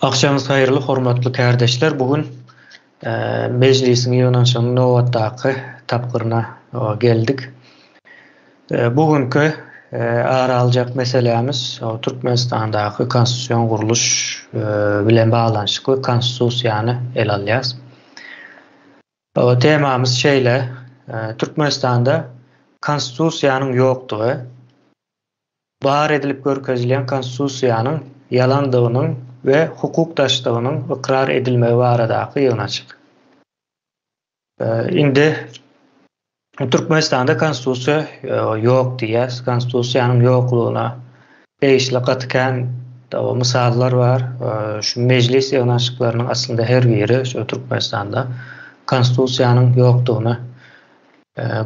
Agşamyňyz haýyrly hormatly kärdeşler bu gün mejlisiň ýygnanyşygynyň nobatdaky tapgyryna geldik. Bu günki ara aljak meselämiz Türkmenistandaky konstitusion gurluş bilen baglanyşykly konstitusiýany ele alýas. Temamyz şeýle, Türkmenistanda konstitusiýanyň ýokdugy, bar edilip görkezilýän konstitusiýanyň ýalandygynyň we hukuk daşdygynyň ykrar edilmegi baradaky ýygnaçyk. Indi Türkmenistanda konstitusiýa ýok diýýäs. Konstitusiýanyň ýoklugyna degişli gaty kän mysallar bar. Şu mejlis ýygnanyşyklarynyň aslynda her biri şu Türkmenistanda konstitusiýanyň ýokdugyny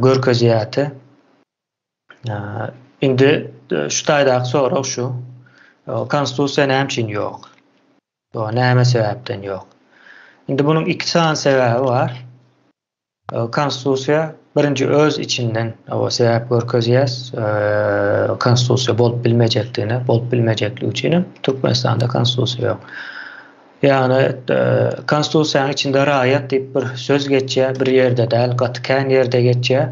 görkezýärdi. Indi şu taýdaky sorag şu. Konstitusiýa näme üçin ýok? Näme sebäpden ýok? Indi munuň iki sany sebäbi bar. Konstitusiýa birinji öz içinden sebäp görkezýär. Konstitusiýa bolup bilmejekdigine, bolup bilmejekligi üçin hem Türkmenistanda konstitusiýa ýok. Ýagny konstitusiýanyň içinde raýat diýip bir söz geçýär, bir ýerde däl, gaty kän ýerde geçýär.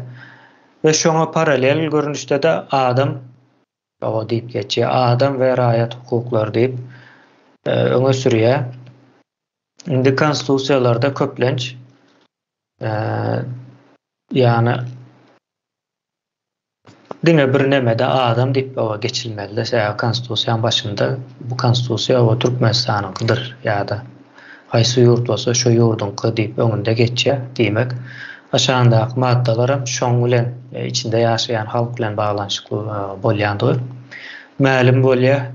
We şoňa paralel görnüşde-de adam Hawa diýip geçýär. Adam we raýat hukuklary diýip öňe sürýär. Indi konstitusiýalarda köplenç ýagny diňe bir nemede adam diýip oba geçilmeli-de, sebäbi konstitusiýanyň başynda bu konstitusiýa oba Türkmenistanyňkydyr ýa-da Haýsy ýurt bolsa şo ýurduňky diýip öňünde geçýär. Diýmek, aşagyndaky maddalaram şoň bilen, içinde ýaşaýan halk bilen baglanyşykly bolýandygy mälim bolýar.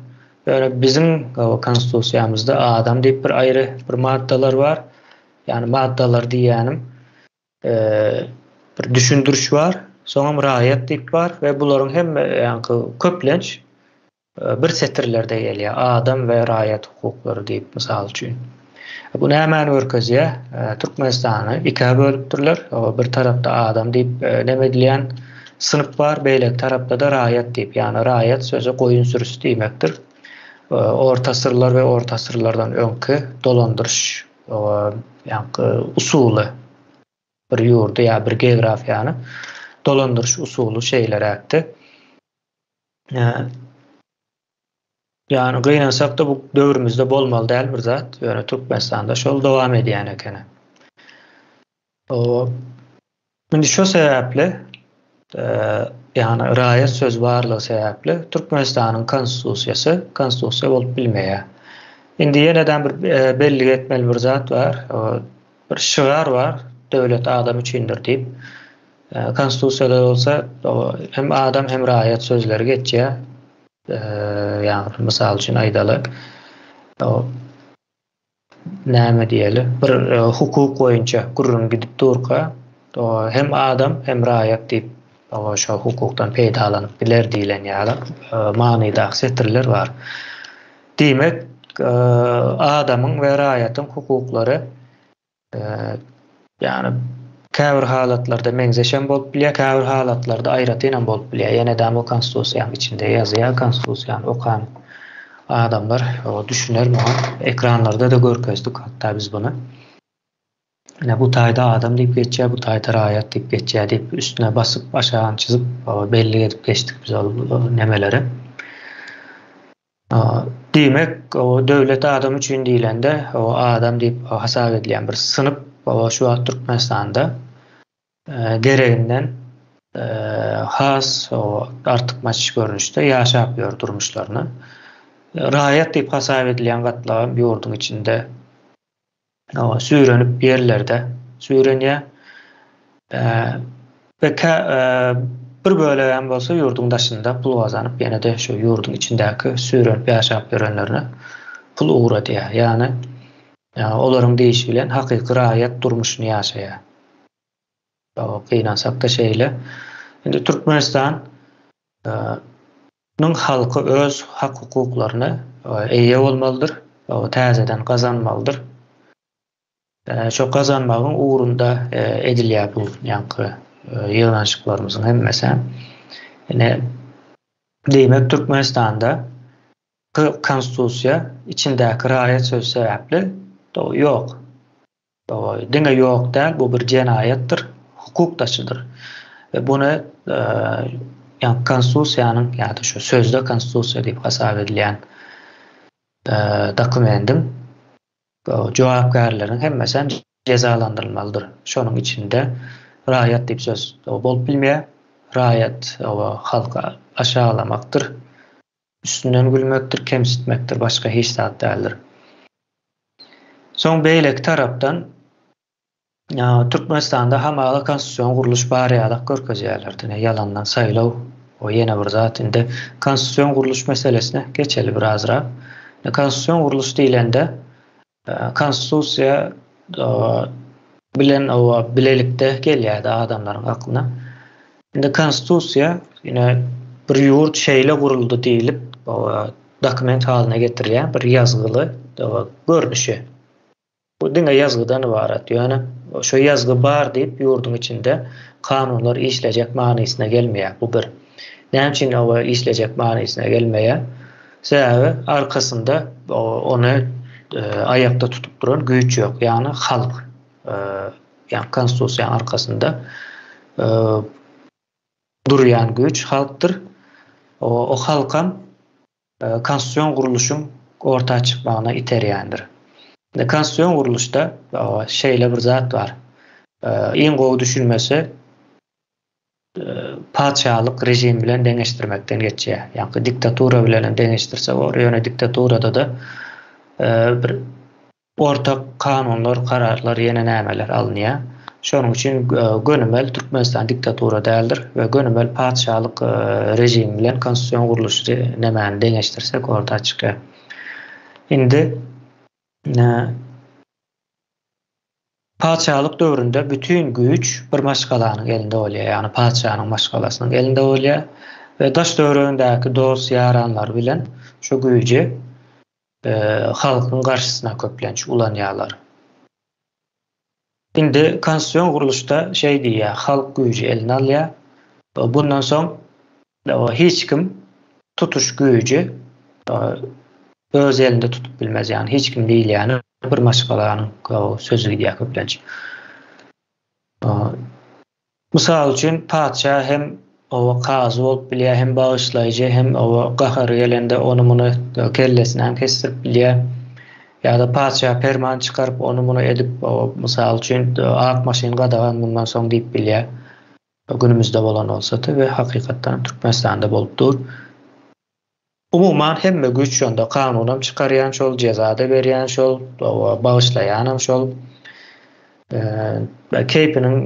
Ýöne biziň Konstitusiýamyzda adam diýip bir aýry bir maddalar bar. Ýagny maddalar diýýänim bir düşündiriş bar, soňam raýat diýip bar we bularyň hemme ýaňky köplenç Bir setirlerde gelýär, adam we raýat hukuklary diýip, mysal üçin. Bu nämäni görkezýär? Türkmenistany ikä bölüpdirler. Bir tarapda adam diýip neme edilýän synp bar, beýleki tarapda-da raýat diýip, ýagny raýat sözi goýun sürüsi diýmekdir. Orta asyrlar we orta asyrlardan öňki dolandyryş ýaňky usuly bir ýurdy ýa bir geografiýany dolandyryş usuly şeýleräkdi. Ýagny gynansakda bu döwrümizde bolmaly däl bir zat, ýöne Türkmenistanda şol dowam edýän ekeni. O indi şo sebäpli ýagny raýat söz barlygy sebäpli Türkmenistanyň konstitusiýasy konstitusiýa bolup bilmeýär. Indi ýeneden bir bellik etmeli bir zat bar. Bir şygar bar, döwlet adam üçindir diýip. Konstitusiýada bolsa hem adam hem raýat sözleri geçýär. Ýagny mysal üçin aýdaly, näme diýeli, bir hukuk boýunça gürrüň gidip durka, hem adam hem raýat diýip şo hukukdan peýdalanyp biler diýlen ýaly manydaky setirler bar. Diýmek, adamyň we raýatyň hukuklary Ýagny käbir halatlarda meňzeşem bolup bilýär, käbir halatlarda aýratynam bolup bilýär. Ýene-de bu konstitusiýanyň içinde ýazýar, konstitusiýany okan adamlar düşüner muňa. Ekranlarda-da görkezdik hatda biz muny. Ine bu taýda adam diýip geçýär, bu taýda raýat diýip geçýär diýip üstüne basyp, aşagyny çyzyp bellik edip geçdik biz ol nemeleri. Diýmek, döwlet adam üçin diýlende, adam diýip hasap edilýän bir synp şu wagt Türkmenistanda gereginden has artykmaç görnüşde ýaşap ýör durmuşlaryny. Raýat diýip hasap edilýän gatlagam ýurduň içinde süýrenip ýerlerde süýrenýär. We bir bölegem bolsa ýurduň daşynda pul gazanyp ýene-de şu ýurduň içindäki süýrenip ýaşap ýörenlerine pul ugradýar. Ýagny olaryň diýişi bilen hakyky raýat durmuşyny ýaşaýar. Gynansakda şeýle. Indi Türkmenistan Nyň halky öz hak-hukuklaryna eýe bolmalydyr, täzeden gazanmalydyr. Şo gazanmagyň ugrunda edilýär bu ýaňky ýygnanyşyklarymyzyň hemmesi. Ine, diýmek Türkmenistanda. Konstitusiýa içindäki raýat sözi sebäpli ýok. Diňe ýok däl, bu bir jenaýatdyr, hukuk daşydyr. We buny ýa konstitusiýanyň ýa-da şu sözde konstitusiýa diýip hasap edilýän dokumendiň jogapkärleriniň hemmesi hem jezalandyrylmalydyr. Şonuň içinde raýat diýip söz bolup bilmeýär. Raýat halky aşaglamakdyr, üstünden gülmekdir, kemsitmekdir, başga hiç zat däldir. Soň beýleki tarapdan Türkmenistanda hamala konstitusion gurluş bar ýalak görkezýärler. Diňe ýalandan saýlaw o ýene bir zat. Indi konstitusion gurluş meselesine geçeli birazrak. Konstitusion gurluş diýlende konstitusiýa bilen o bilelikde gelýärdi adamlaryň aklyna. Indi konstitusiýa ine bir ýurt şeýle guruldy diýlip dokument halyna getirilýän bir ýazgyly görnüşi. Bu diňe ýazgydan ybarat. Ýöne şo ýazgy bar diýip ýurduň içinde kanunlar işlejek manysyna gelmeýär. Bu bir. Näme üçin oba işlejek manysyna gelmeýär? Sebäbi arkasynda ony aýakda tutup duran güýç ýok. Ýagny halk. Ýagny konstitusiýanyň arkasynda durýan güýç halkdyr. O halkam konstitusion gurluşyň orta çykmagyna iterýändir. Indi konstitusion gurluşda şeýle bir zat bar. Iň gowy düşünmesi patyşalyk režimi bilen deňeşdirmekden geçýär. Ýagny diktatura bilen hem deňeşdirse bolar. Ýöne diktaturada-da bir Ortak kanunlar, kararlar ýene nämeler alynýar. Şonuň üçin gönümel Türkmenistan diktatura däldir we gönümel patyşalyk režimi bilen konstitusion gurluşy nämäni deňeşdirsek orta çykýar. Indi patyşalyk döwründe bütin güýç bir maşgalanyň elinde bolýar, ýagny patyşanyň maşgalasynyň elinde bolýar we daş-töweregindäki dost-ýaranlary bilen şu güýji halkyň garşysyna köplenç ulanýarlar. Indi konstitusion gurluşda şeý diýýär, halk güýji eline alýar. Bundan soň hiç kim tutuş güýji öz elinde tutup bilmez. Ýagny hiç kim diýilýäni bir maşgalanyň sözi gidýär köplenç. Mysal üçin, patyşa hem oba kazy bolup bilýär, hem bagyşlaýjy, hem oba gahary gelende ony-muny kellesini hem kesdirip bilýär. Ýa-da patyşa perman çykaryp, ony-muny edip, mysal üçin, ak maşyn gadagan mundan soň diýip bilýär. Günümizde bolan bolsady we hakykatdan hem Türkmenistanda bolup dur. Umuman hemme güýç şonda kanunam çykarýan şol jezada berýän şol bagyşlaýanam şol keýpiniň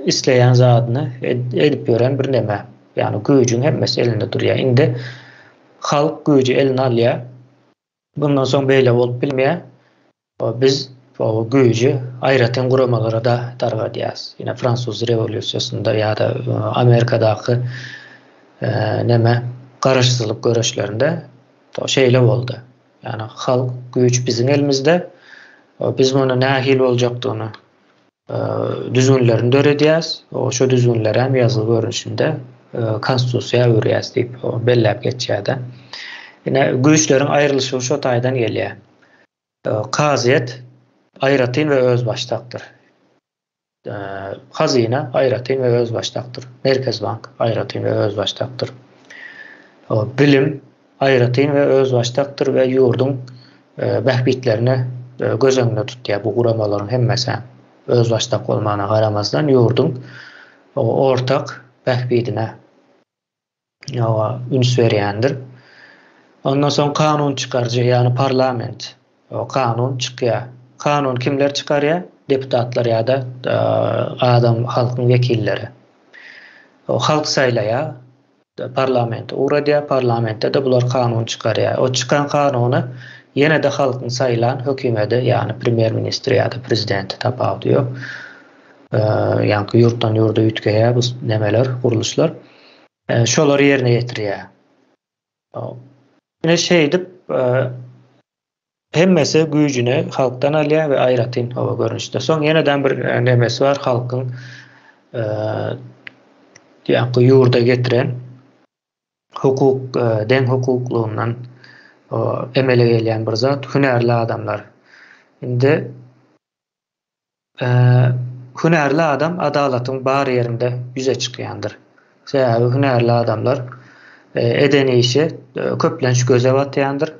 isleýän zadyny edip ýören bir neme ýagny güýjüň hemmesi elinde durýar indi halk güýji eline alýar bundan soň beýle bolup bilmeýär Biz bu güýji aýratyn guramalara-da dargadýarys. Ine, fransuz rewolýusiýasynda ýa-da Amerikadaky neme garaşsyzlyk göreşlerinde şeýle boldy. Ýagny halk güýç biziň elimizde. Biz muny nähili boljakdygyny düzgünlerini döredýäris. Şo düzgünleri hem ýazgy görnüşinde konstitusiýa öwürýäris diýip belläp geçýär-de. Ine, güýçleriň aýrylyşygy şo taýdan gelýär. Kazyýet aýratyn we özbaşdakdyr. Hazyna aýratyn we özbaşdakdyr. Merkezi bank aýratyn we özbaşdakdyr. Bilim aýratyn we özbaşdakdyr we ýurduň bähbitlerini göz öňünde tutýar bu guramalaryň hemmesi özbaşdak bolmagyna garamazdan ýurduň ortak bähbidine Ýoga üns berýändir. Ondan soň kanun çykaryjy, ýagny parlament. O kanun çykýar. Kanun kimler çykarýar? Deputatlar ýa-da adam halkyň wekilleri. O halk saýlaýar, parlamente ugradýar, parlamentde-de bular kanun çykarýar. O çykan kanuny ýene-de halkyň saýlan hökümedi, ýagny premýer-ministri ýa-da prezidenti tapawudy ýok. Ýaňky ýurtdan ýurda üýtgeýär bu nemeler, gurluşlar. Şolary ýerine ýetirýär. Ine şeýdip hemmesi güýjüni halkdan alýar we aýratyn howa görnüşde. Soň ýeneden bir nemesi bar halkyň ýaňky ýurda getiren hukuk deň hukuklygyndan. emele gelýän bir zat, hünärli adamlar. Indi hünärli adam adalatyň bar ýerinde ýüze çykýandyr. Sebäbi hünärli adamlar eden işi köplenç göze batýandyr.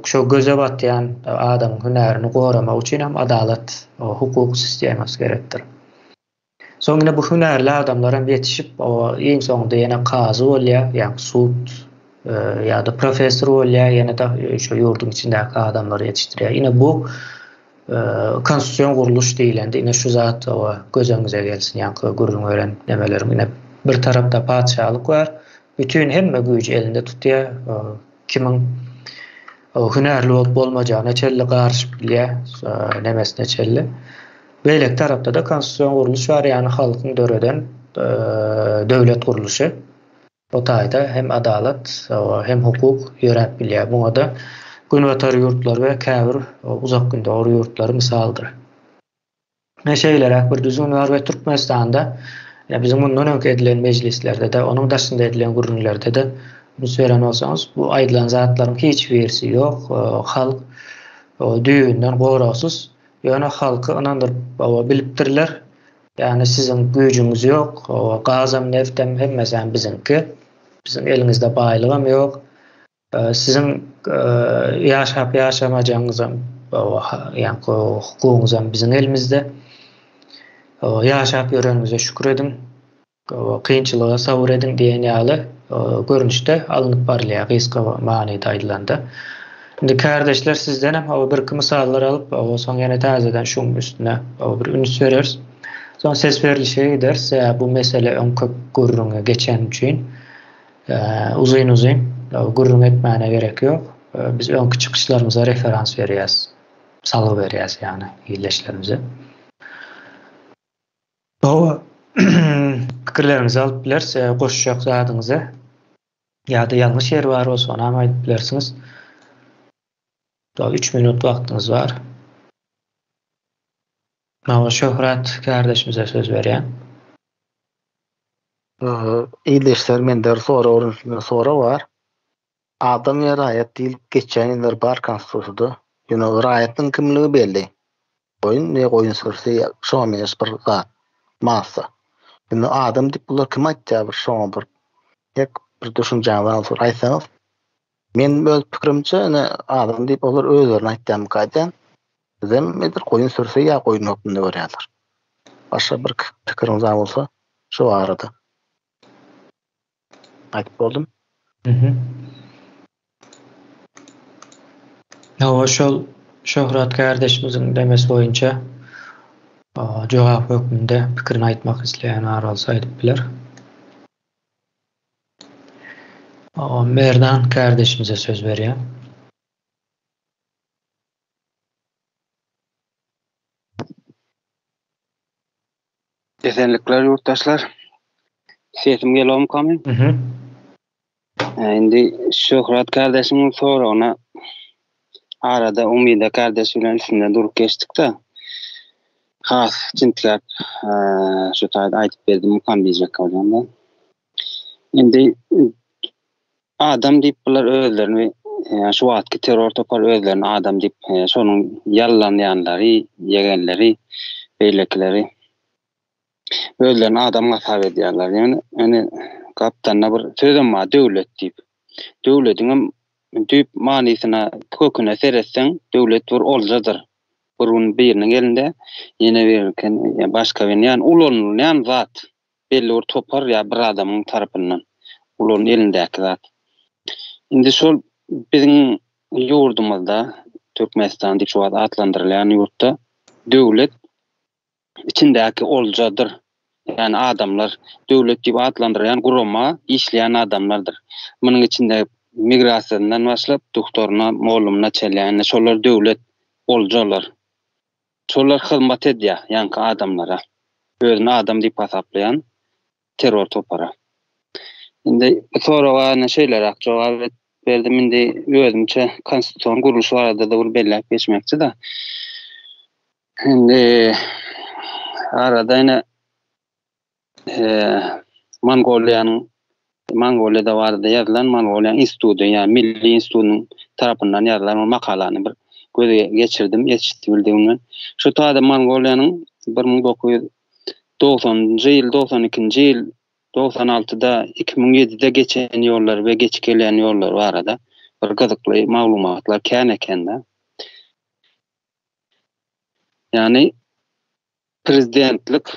Şo göze batýan adamyň hünärini goramak üçin hem adalat, hukuk sistemasy gerekdir. Soň ine bu hünärli adamlar hem ýetişip, iň soňunda ýene kazy bolýar, ýagny sud ýa-da professor bolýar, ýene-de şo ýurduň içindäki adamlary ýetişdirýär. Ine bu konstitusion gurluş diýlende ine şu zat göz öňüňize gelsin, ýaňky gürrüň beren nemelerim. Ine bir tarapda patyşalyk bar, bütin hemme güýji elinde tutýar, kimiň hünärli bolup bolmajagyna çenli garyşyp bilýär, nemesine çenli. Beýleki tarapda-da konstitusion gurluş bar, ýagny halkyň döreden döwlet gurluşy. O taýda hem adalat, hem hukuk ýöräp bilýär. Muňa-da Günbatar ýurtlary we käbir Uzak Gündogar ýurtlary mysaldyr. Ine şeýleräk bir düzgün bar we Türkmenistanda biziň mundan öňki edilen mejlislerde-de, onuň daşynda edilen gürrüňlerde-de üns beren bolsaňyz, bu aýdylan zatlaryň hiç birisi ýok. Halk düýbünden goragsyz. Ýöne halky ynandyryp bilipdirler. Ýagny siziň güýjüňiz ýok, gazam, neftem hemmesem biziňki. Biziň eliňizde baýlygam ýok. Siziň ýaşap ýaşamajagyňyzam, ýaňky hukugyňyzam biziň elimizde. Ýaşap ýöreniňize şükür ediň, kynçylyga sabyr ediň diýen ýaly görnüşde alnyp barylýar, gysga manyda aýdylanda. Indi kärdeşler sizdenem birki mysallar alyp, soň ýene täzeden şuň üstüne bir üns bereris. Soň ses berlişige gideris. Bu mesele öň köp gürrüňi geçeni üçin. Uzyn-uzyn gürrüň etmäne gerek ýok. Biz öňki çykyşlarymyza referans berýäs. Salgy berýäs ýagny ildeşlerimize. Hawa, pikirleriňizi alyp bileris, goşjak zadyňyzy ýa-da ýalňyş ýeri bar bolsa onam aýdyp bilersiňiz. Üç minut wagtyňyz bar. Hawa, Şöhrat kärdeşimize söz berýän. Ildeşler mende bir sorag sorag bar. Adam we raýat diýlip geçýän ýerler bar konstitusiýada. Ýöne raýatyň kimligi belli. Goýun we goýun sürüsi şoňa meňzeş bir zat, massa. Indi adam diýip bular kim aýtýar bir şoňa bir hek bir düşünjäňiz bar bolsa aýtsaňyz. Men öz pikirimçe ine adam diýip olar özlerini aýtýarmyka diýýän. Bizem nedir goýun sürüsi ýa goýun hökmünde görýärler. Başga bir pikiriňiz bar bolsa şu barada. Aýdyp boldum. Mhm. Hawa şol Şöhrat kardeşimiziň demesi boýunça jogap hökmünde pikirini aýtmak isleýän bar bolsa aýdyp biler. Merdan kardeşimize söz berýän. Esenlikler ýurtdaşlar. Sesim gelomka men? Mhm. Indi Şöhrat kardeşimiň soragyna arada Umyda kardeş bilen üstünde durup geçdik-de. Has çintgäp şu taýda aýdyp berdim mukam diýjek bolýan ben. Indi adam diýip bular özlerini şu wagtky terror topar özlerini adam diýip şonuň ýallanýanlary, ýegenleri, beýlekileri özlerini adam hasap edýärler. Ýöne ýöne gapdanda bir sözem bar döwlet diýip. Döwletiňem düýp manysyna, köküne seretseň, döwlet bir oljadyr. Bir gün biriniň elinde, ýene biriniň başga biriniň, ýagny ulanylýan zat. Belli bir topar ýa bir adamyň tarapyndan ulan elindäki zat. Indi şol biziň ýurdumyzda Türkmenistan diýip şu wagt atlandyrylýan ýurtda döwlet içindäki oljadyr. Ýagny adamlar döwlet diýip atlandyrylýan gurama işleýän adamlardyr. Munuň içinde migrasiýasyndan başlap dugtoryna, mollumyna çenli ýagny şolar döwlet oljalar. Şolar hyzmat edýär ýaňky adamlara. Özüni adam diýip hasaplaýan terror topara. Indi bu soraga ine şeýleräk jogap berdim. Indi özümçe konstitusion gurluş barada-da bir belläp geçmekçi-de. Indi arada ine Mongoliýanyň. Mongoliýada barada ýazylan Mongoliýanyň instituty, ýagny Milli institutynyň tarapyndan ýazylan bir makalany bir göz geçirdim, ýetişdi bildigimden. Şu taýda Mongoliýanyň 1990-njy ýyl, 92-nji ýyl, 96-da, 2007-de geçen ýollary we geçip gelýän ýollary barada bir gyzykly maglumatlar kän eken-de. Ýagny prezidentlik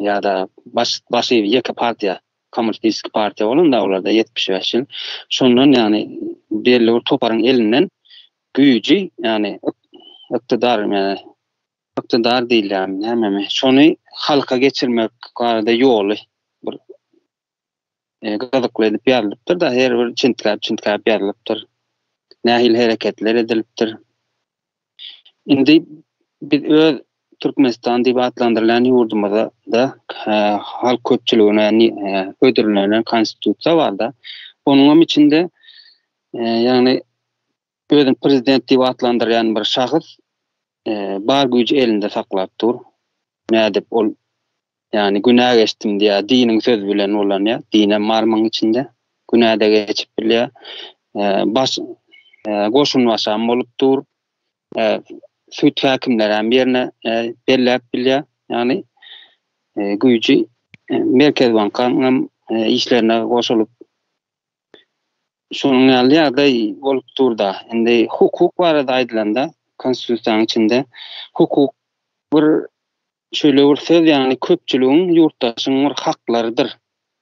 ýa-da baş başy ýeke partiýa, kommunistik partiýa bolanda olarda 75 ýyl. Şondan ýagny belli bir toparyň elinden güýji, ýagny ykdydar, ýagny ykdydar diýilýärmi, nämemi, şony halka geçirmek barada ýoly bir e, gyzykly edip ýazylypdyr-da, her bir çintgäp-çintgäp ýazylypdyr. Nähili hereketler edilipdir. Indi biz öz Türkmenistan diýip atlandyrylýan ýurdumyzda halk köpçüligine hödürlenen konstitusiýa barda. Onuň hem içinde ýagny özüni prezident diýip atlandyrýan bir şahs bar güýji elinde saklap dur. Nädip ol ýagny günä geçdim diýýär, diniň sözi bilen ulanýar. Dinem bar muň içinde. Günä-de geçip bilýär. Baş goşunbaşam bolup dur. Sud häkimlerem ýerine belläp bilýär. Ýagny güýji Merkez bankyň hem işlerine goşulyp şonuň ýaly ýagdaý bolup dur-da. Indi hukuk barada aýdylanda konstitusiýanyň içinde hukuk bir şeýle bir söz, ýagny köpçüligiň, ýurtdaşyň bir haklarydyr.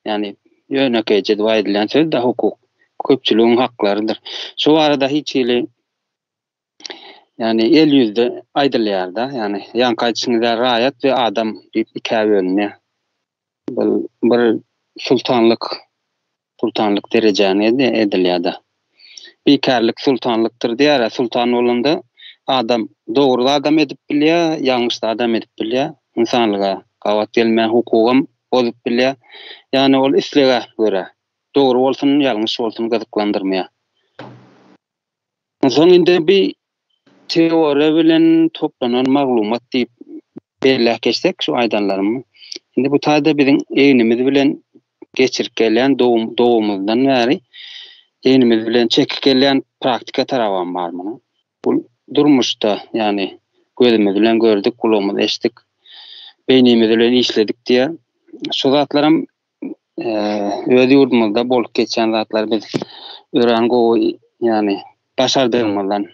Ýagny ýönekeýje edip aýdylýan söz-de hukuk. Köpçüligiň haklarydyr. Şu barada hiç hili ýagny el ýüzde aýdylýar-da. Ýagny ýaňky aýdyşyňyz ýaly raýat we adam diýip ikä bölünýär. Bu bir sultanlyk sultanlyk derejäni edilýär-de. Bikärlik sultanlykdyr diýýär. Sultan bolanda adam dogry zadam edip bilýär, ýalňyş zadam edip bilýär. Ynsanlyga gabat gelmeýän hukugam bozup bilýär. Ýagny ol islege görä, dogry bolsun, ýalňyş bolsun gyzyklandyrmaýar. Onsoň indi bi teoriýa bilen toplanan maglumat diýip belläp geçsek şu aýdanlarymy. Indi bu taýda biziň egnimiz bilen geçirip gelýän dogumyzdan bäri egnimiz bilen çekip gelýän praktika tarabam bar munuň. Bu durmuşda, ýagny gözümiz bilen gördük, gulagymyz eşitdik, beýnimiz bilen işledik diýýär. Şu zatlaram öz ýurdumyzda bolup geçýän zatlary biz örän gowy, ýagny başardygymyzdan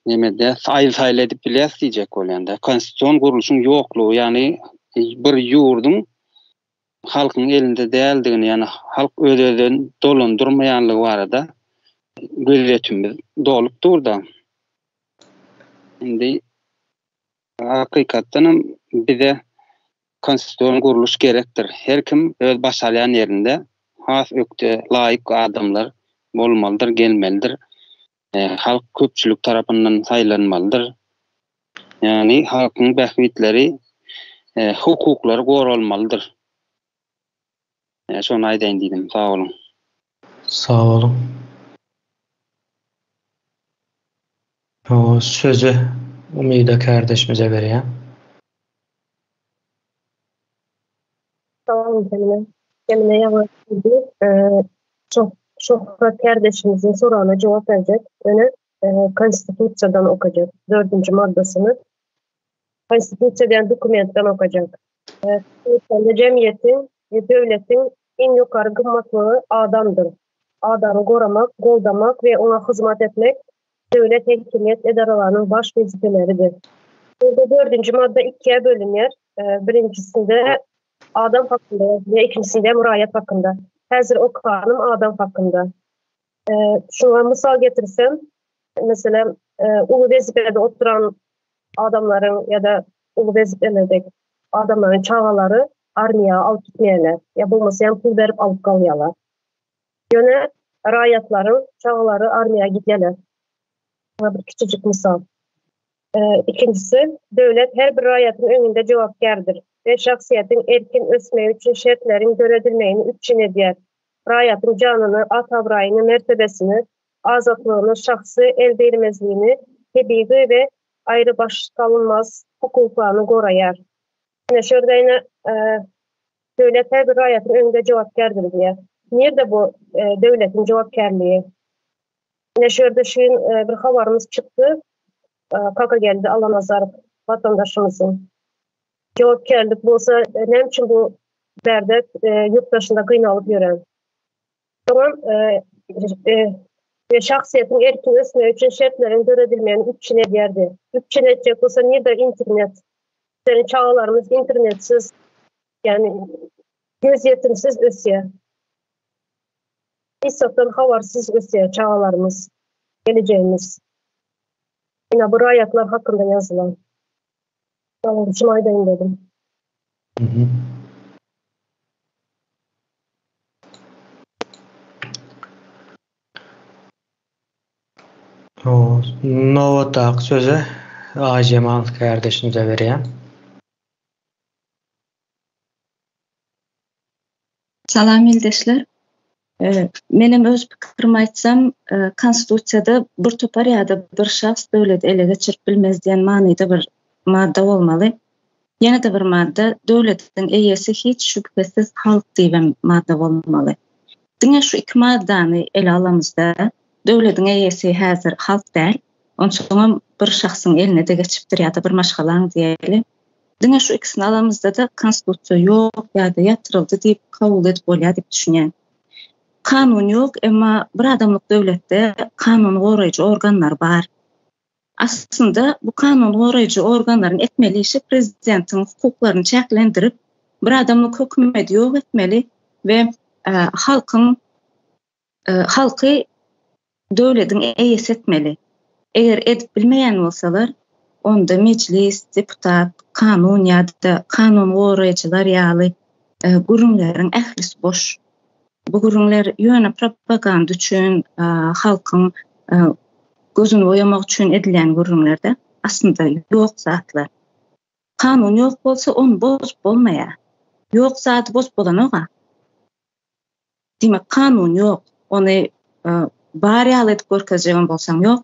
neme edýäs, aýyl-saýyl edip bilýäs diýjek bolýan-da. Konstitusion gurluşyň ýoklugy, ýagny bir ýurduň halkyň elinde däldigini, ýagny halk öz-özüni dolandyrmaýanlygy barada gözýetimimiz dolup dur-da. Indi hakykatdanam bize konstitusion gurluş gerekdir. Her kim öz başarýan ýerinde has ökde, laýyk adamlar bolmalydyr, gelmelidir. Halk köpçülik tarapyndan saýlanmalydyr. Ýagny halkyň bähbitleri, hukuklary goralmalydyr. Şony aýdaýyn diýdim. Sag boluň. Sag boluň. Sözi Umyda kärdeşimize berýän. Sag boluň Kemine. Kemine ýaňy Şöhrat kärdeşimiziň soragyna jogap berjek. Ýöne Konstitusiýadan okajak. Dördünji maddasyny Konstitusiýa diýen dokumentden okajak. Konstitusiýada jemgyýetiň we döwletiň iň ýokary gymmatlygy adamdyr. Adamy goramak, goldamak we oňa hyzmat etmek döwlet häkimiýet edaralarynyň baş wezipeleridir. Burada dördünji madda ikiye bölünýär. Birinjisinde adam hakynda ýazylýar, ikinjisinde hem raýat hakynda. Häzir okanym adam hakynda. Şuňa mysal getirsem, meselem, uly wezipede oturan adamlaryň ýa-da uly wezipelerde adamlaryň çagalary armiýa alyp gitmeýärler, ýa bolmasa hem pul berip alyp galýarlar. Ýöne raýatlaryň çagalary armiýa gidýärler. Muňa bir kiçijik mysal. Ikinjisi, döwlet her bir raýatyň öňünde jogapkärdir we şahsyýetiň erkin ösmegi üçin şertleriň döredilmegini üpjün edýär. Raýatyň janyny, at-abraýyny, mertebesini, azatlygyny, şahsy eldegrilmezligini, tebigy we aýrybaşgalynmaz hukuklaryny goraýar. Ine, şu ýerde ýene. Döwlet her bir raýatyň öňünde jogapkärdir diýýär. Nirde bu döwletiň jogapkärligi? Ine şu ýerde şu gün bir habarymyz çykdy. Kakageldi Allanazarow watandaşymyzyň. Jogapkärlik bolsa näme üçin bu bärde ýurt daşynda gynalyp ýören? Soňam şahsyýetiň erkin ösmegi üçin şertleriň döredilmegini üpjün edýärdi. Üpjün etjek bolsa nirde internet? Seniň çagalarymyz internetsiz, ýagny gözýetimsiz ösýär. Hiç zatdan habarsyz ösýär çagalarymyz, gelejegimiz. Ine bu raýatlar hakynda ýazylan. Şonuň üçin aýdaýyn dedim. Nobatdaky sözi Aýjemal kärdeşimize berýän. Salam ildeşler. Menem öz pikirimi aýtsam, Konstitusiýada bir topar ýa-da bir şahs döwleti ele geçirip bilmez diýen manyda bir madda bolmaly. Ýene-de bir madda, döwletiň eýesi hiç şübhesiz halk diýibem madda bolmaly. Diňe şu iki maddany ele alamyzda, döwletiň eýesi häzir halk däl, onsoňam bir şahsyň eline-de geçipdir ýa-da bir maşgalaň diýeli. Diňe şu ikisini alamyzda-da konstitusiýa ýok ýa-da ýatyryldy diýip kabul edip bolýar diýip düşünýän. Kanun ýok, emma bir adamlyk döwletde kanun goraýjy organlar bar. Aslynda bu kanun goraýjy organlaryň etmeli işi prezidentiň hukuklaryny çäklendirip, bir adamlyk hökümeti ýok etmeli we halkyň halky döwlediň eýesi etmeli. Eger edip bilmeýän bolsalar, onda mejlis, deputat, kanun ýa-da kanun goraýjylar ýaly gürrüňleriň ählisi boş. Bu gürrüňler ýöne propaganda üçin, halkyň gözüni boýamak üçin edilýän gürrüňler-de. Aslynda ýok zatlar. Kanun ýok bolsa, ony bozup bolmaýar. Ýok zady bozup bolanok-a. Diýmek, kanun ýok. Ony bar ýaly edip görkezjegem bolsaň ýok.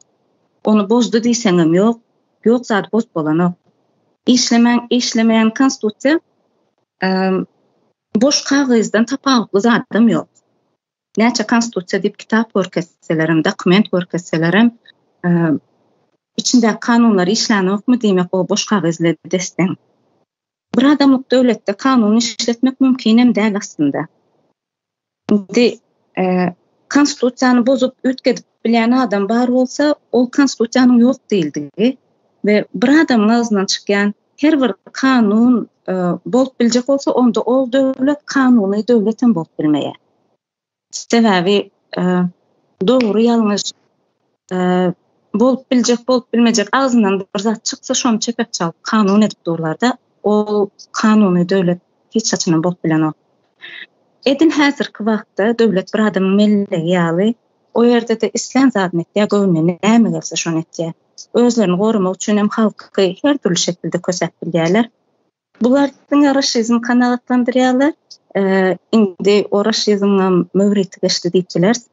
Ony bozdy diýseňem ýok. Ýok zady bozup bolanok. Işlemän, işlemeýän konstitusiýa Boş kagyzdan tapawutly zadam ýok. Näçe konstitusiýa diýip kitap görkezselerem, dokument görkezselerem, içindäki kanunlar işlänokmy diýmek o boş kagyz bilen des-deň. Bir adamlyk döwletde kanun işletmek mümkinem däl aslynda. Indi konstitusiýany bozup üýtgedip bilýän adam bar bolsa, ol konstitusiýanyň ýok diýildigi we bir adamyň agzyndan çykýan her bir kanun bolup biljek bolsa, onda ol döwlet kanuny döwletem bolup bilmeýär. Sebäbi dogry ýalňyş bolup biljek, bolup bilmejek agzyndan bir zat çyksa, şony çepek çalyp kanun edip durlar-da, ol kanuny döwlet hiç haçanam bolup bilenok. Edil häzirki wagtda döwlet bir adamyň mellegi ýaly, o ýerde-de islän zadyny etýär, göwnüne näme gelse şony etýär. Özlerini goramak üçin hem halky her dürli şekilde kösäp bilýärler. Bular diňe raşizm kanagatlandyrýarlar. Indi o raşizmiňem möwriti geçdi diýip bileris.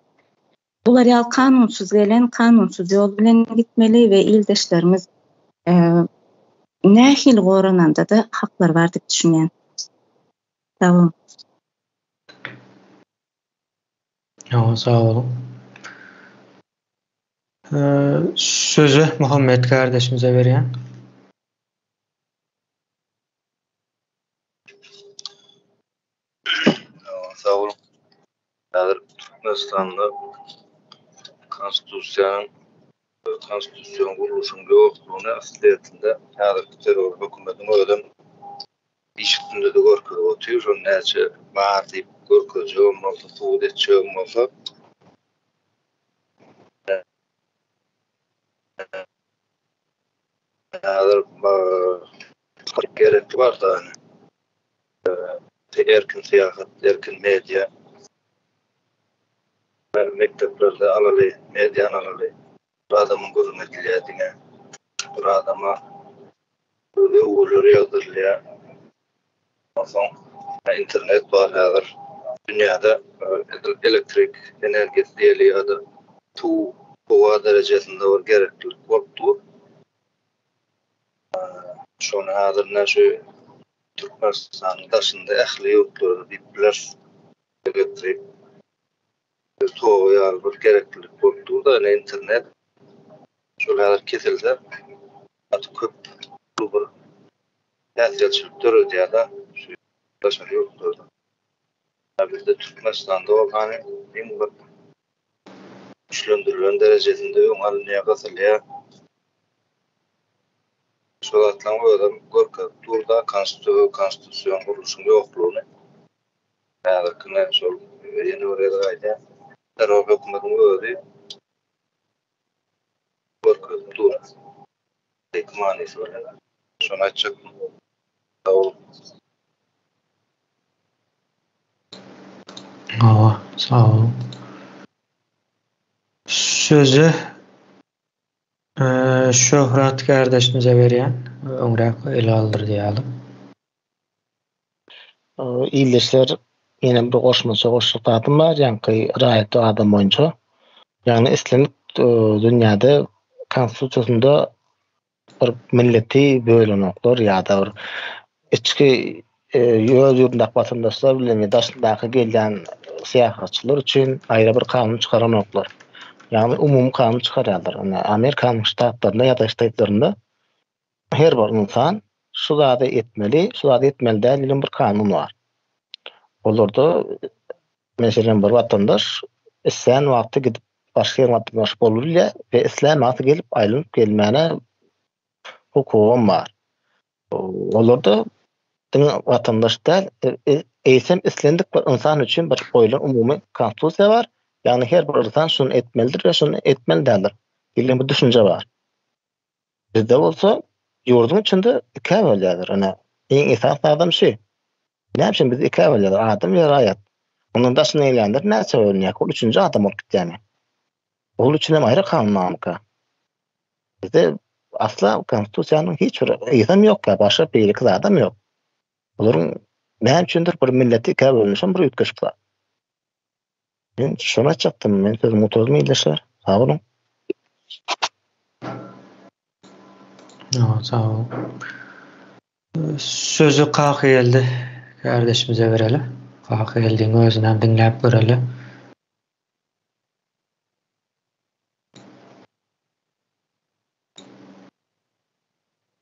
Bular ýaly kanunsyz gelen, kanunsyz ýol bilen gitmeli we ildeşlerimiz nähili gorananda-da haklary bar diýip düşünýän. Sag boluň. Ýa, sag boluň. Sözi Muhammet kardeşimize berýän. Sag boluň. Häzir Türkmenistanda konstitusiýanyň konstitusion gurluşyň ýoklugyny aslyýetinde häzirki terror hökümetiň özem iş üstünde-de görkezip otyr. Şony näçe bar diýip görkezjegem bolsa, subut etjegem bolsa, häzir gerekli bar da. Erkin syýahat, erkin media. Mekdeplerde alaly, mediany alaly. Bir adamyň gürrüň edilýär diňe. Bir adama öwgüler ýagdyrylýar. Onsoň internet bar häzir. Dünýäde edil elektrik energiýasy diýeli ýa-da suw, howa derejesinde bir gereklilik bolup dur. Şony häzir ine şu. Türkmenistanyň daşynda ähli ýurtlarda diýip bileris. Elektrik togy ýaly bir gereklilik bolup dur-da, ine internet şol häzir kesilse gaty köp uly bir päsgelçilik döredýär-de şu daşary ýurtlarda. Bizde Türkmenistanda bolsa hany iň bir güýçlendirilen derejesinde öň alynýar, gysylýar. Şo zatlaryň özem görkezip dur-da konstitusion gurluşyň ýoklugyny. Häzirkine şol ýene bir gezek aýdýan, terror hökümetiň özi görkezip dur. Hakyky manysy bilen. Şony aýtjakdym. Sag boluň. Hawa, sag boluň. Sözi Şöhrat kardeşimize berýän. Öňräk ele aldyrdy ýaly. Ildeşler ýene bir goşmaça goşjak zadym bar, ýaňky raýat adam boýunça. Ýagny islendik dünýäde konstitusiýasynda bir milleti bölenoklar ýa-da bir içki öz ýurdundaky watandaşlar bilen we daşyndaky gelýän syýahatçylar üçin aýry bir kanun çykaranoklar. Ýagny umumy kanun çykarýarlar. Ine, Amerikanyň ştatlarynda ýa-da ştatlarynda her bir ynsan şu zady etmeli, şu zady etmeli däl diýlen bir kanun bar. Olarda meselem bir watandaş islän wagty gidip başga ýeriň watandaşy bolup bilýär we islän wagty gelip aýlanyp gelmäne hukugam bar. Olarda diňe watandaş däl, eýsem islendik bir ynsan üçin bir goýlan umumy konstitusiýa bar. Ýagny her bir ynsan şuny etmelidir we şuny etmeli däldir diýlen bir düşünje bar. Bizde bolsa ýurduň içinde ikä bölýärler. Ine, iň esasy zadam şu. Näme üçin bizi ikä bölýärler? Adam we raýat. Ondan daşyna gelýänler näçe bölünýär? Ol üçünji adam bolup gitýärmi? Ol üçin hem aýry kanun barmyka? Bizde asla konstitusiýanyň hiç bir yzam ýok ýa başga beýleki zadam ýok. Olaryň näme üçindir bir milleti ikä bölünişem bir üýtgeşik zat. Men şony aýtjakdym. Men sözümi gutardym ildeşler. Sag boluň. Sag boluň. Sözi Kakageldi kardeşimize bereli. Kakageldiň özünden diňläp göreli.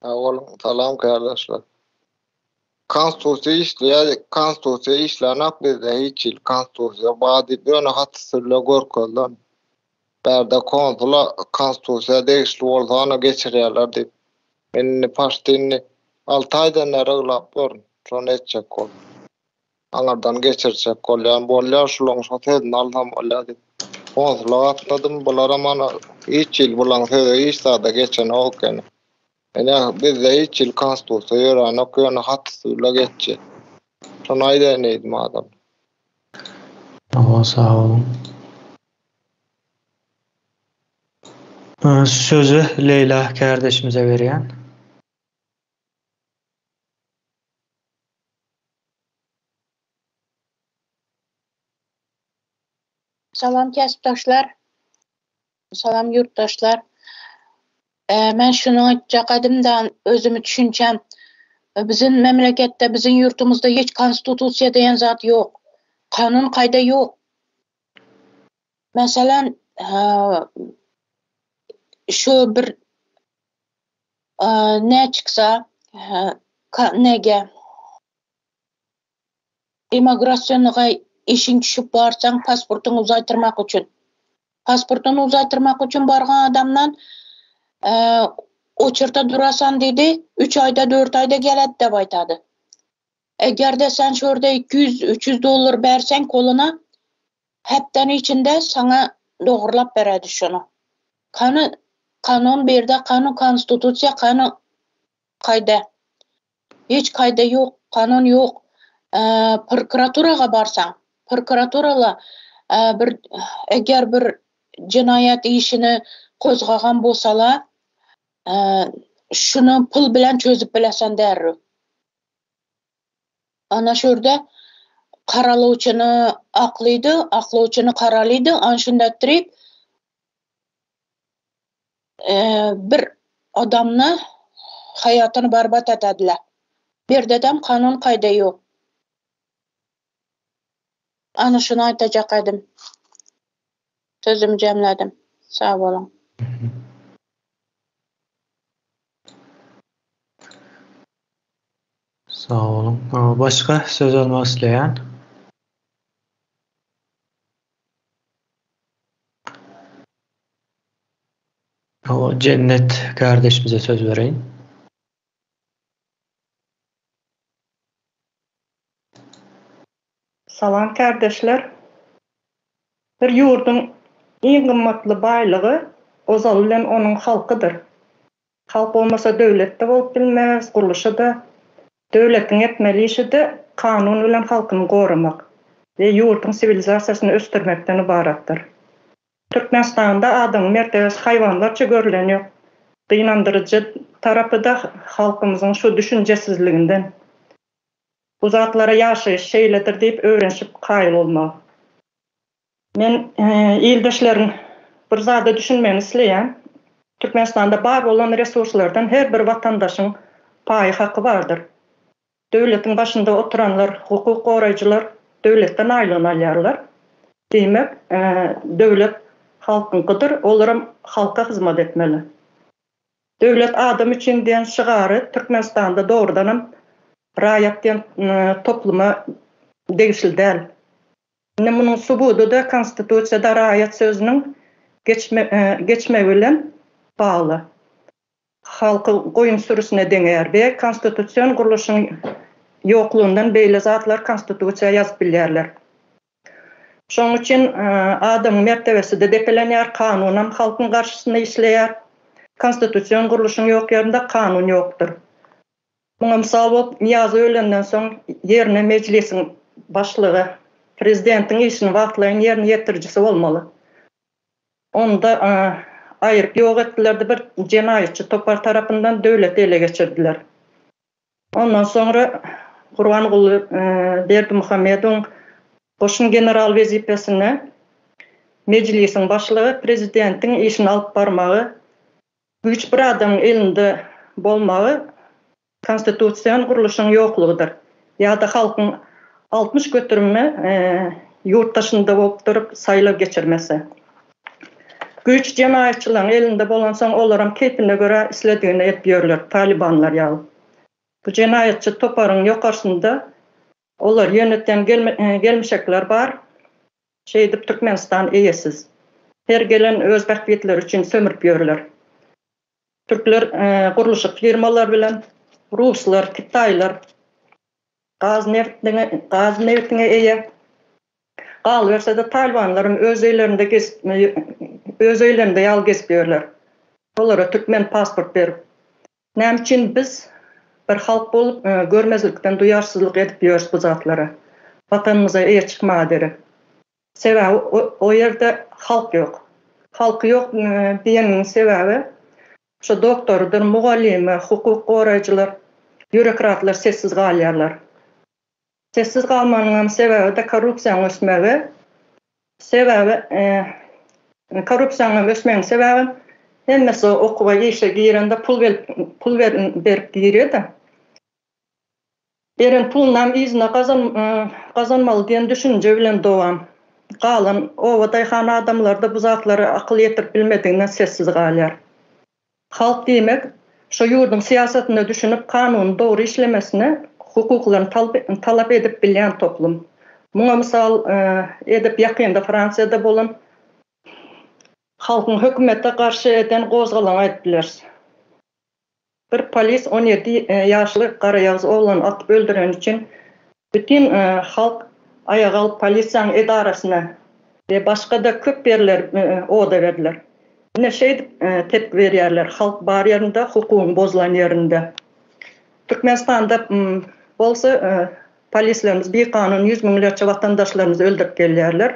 Sag boluň. Salam kardeşler. Konstitusiýa işleýär, konstitusiýa işlänok bizde hiç hili konstitusiýa bar diýip ýöne hat üsti bile görkezilen. Bärde konsula konstitusiýa degişli bolsa ony geçirýärler diýip. Men indi paşti indi alty aýdan bäri yglap ýörün şony etjek bolup. Aňyrdan geçirjek bolýan bolýar şulaň şo sözüni alsam bolýar diýip. Konsula gatnadym bularam ana hiç hili bulaň sözi hiç zada geçenok ekeni. Ine bizde hiç hili konstitusiýa ýöränok ýöne hat üstüle geçdi. Şony aýdaýyn diýdim adam. Hawa sag boluň. Sözi Leýla kärdeşimize berýän. Salam käsipdaşlar. Salam ýurtdaşlar. Men şuny aýtjak edimda özümi düşünçäm. Biziň memleketde, biziň ýurtumyzda hiç konstitusiýa diýen zat ýok. Kanun kaýda ýok. Meselem, şu bir ne çyksa, nege Immigrasionlyga işiň düşüp barsaň pasportyňy uzaýtyrmak üçin. Pasportyny uzaýtyrmak üçin bargan adamdan oçerta durasan diýdi, üç aýda, dört aýda geledi dep aýtady. Eger-de sen şu ýerde 200, 300 dollar berseň koluna, hepdäniň içinde saňa dogrulap beredi şony. Kany kanun bu ýerde, kany konstitusiýa, kany kaýda? Hiç kaýda ýok, kanun ýok. Prokuraturaga barsaň, prokuraturala bir eger bir jenaýat işini gozgagan bolsalar, şuny pul bilen çözüp bilesən derrew. Ana şu ýerde garalawçyny aklydy, aklawçyny garalydy, ana şunda etdirip bir adamny haýatyny barbat etediler. Berdedem kanun kaýda ýok. Ana şuny aýdajakadym. Sözümi jemledim. Sag boluň. Sag boluň. Başga söz almak isleýän? Jennet kardeşimize söz bereýin. Salam kardeşler. Bir ýurduň iň gymmatly baýlygy ozaly bilen onuň halkydyr. Halk bolmasa döwlet-de bolup bilmez, gurluşy-da. Döwletiň etmeli işi-de kanun bilen halkyny goramak we ýurduň siwilizasiýasyny ösdürmekden ybaratdyr. Türkmenistanda adamyň mertebesi haýwanlarça görlen ýok. Gynandyryjy tarapy-da halkymyzyň şu düşünjesizliginden. Bu zatlara ýaşaýyş şeýledir diýip öwrenişip kaýyl bolmagy. Men ildeşleriň bir zada düşünmegini isleýän. Türkmenistanda bar bolan resurslardan her bir watandaşyň paýy haky bardyr. Döwletiň başynda oturanlar, hukuk goraýjylar döwletden aýlygyny alýarlar. Diýmek, döwlet halkyňkydyr, olaram halka hyzmat etmeli. Döwlet adam üçin diýen şygary Türkmenistanda dogrudanam raýat diýen topluma degişli däl. Indi munuň subudy-da Konstitusiýada raýat sözüniň geçmegi bilen bagly. Halky goýun sürüsine deňeýär we konstitusion gurluşyň ýoklugyndan beýle zatlar Konstitusiýa ýazyp bilýärler. Şonuň üçin adamyň mertebesi-de depelenýär, kanunam halkyň garşysyna işleýär. Konstitusion gurluşyň ýok ýerinde kanun ýokdur. Muňa mysal bolup, Nyýazow ölenden soň ýerine Mejlisiň başlygy, prezidentiň işini wagtlaýyn ýerine ýetirijisi bolmaly. Onda aýryp ýok etdiler-de bir jenaýatçy topar tarapyndan döwleti ele geçirdiler. Ondan soňra Gurbanguly Berdimuhamedowyň goşun general wezipesine Mejlisiň başlygy, prezidentiň işini alyp barmagy Güýç bir adamyň elinde bolmagy konstitusion gurluşyň ýoklugydyr. Ýa-da halkyň 60 göterimi ýurt daşynda bolup durup saýlaw geçirmese. Güýç jenaýatçylaryň elinde bolansoň olaram keýpine görä isledigini edip ýörler, talibanlar ýaly. Bu jenaýatçy toparyň ýokarsynda olary ýönetýän gelmişekler bar. Şeýdip Türkmenistan eýesiz. Her gelen öz bähbitleri üçin sömürip ýörler. Türkler gurluşyk firmalary bilen, ruslar, kitaýlar gaz nebtine gaz nebtine eýe. Galyberse-de talybanlaram öz öýlerinde gezip öz öýlerinde ýaly gezip ýörler. Olara türkmen pasport berip. Näme üçin biz bir halk bolup görmezlikden duýarsyzlyk edip ýörüs bu zatlara? Watanymyza eýe çykmaga derek. Sebäbi o ýerde halk ýok. Halky ýok diýenimiň sebäbi şo doktorydyr, mugallymy, hukuk goraýjylar, býurokratlar sessiz galýarlar. Sessiz galmagynyňam sebäbi-de korrupsiýanyň ösmegi. Sebäbi korrupsiýanyň ösmeginiň sebäbi hemmesi okuwa işe girende pul berip pul berip girýär-de. Beren pulunam yzyna gazan gazanmaly diýen düşünje bilen dowam. Galan oba daýhan adamlar-da bu zatlara akyl ýetirip bilmediginden sessiz galýar. Halk diýmek, şo ýurduň syýasatyna düşünip, kanuny dogry işlemesine, hukuklaryny talap edip bilýän toplum. Muňa mysal edip ýakynda Fransiýada bolan halkyň hökümete garşy eden gozgalaňy aýdyp bileris. Bir polis 17 ýaşly garaýagyz oglany atyp öldüreni üçin bütin halk aýaga galyp polisiýanyň edarasyna we başga-da köp ýerleri oda berdiler. Ine şeýdip tepgi berýärler halk bar ýerinde hukugyň bozulan ýerinde. Türkmenistanda bolsa polislerimiz bikanun ýüz müňlerçe watandaşlarymyzy öldürip gelýärler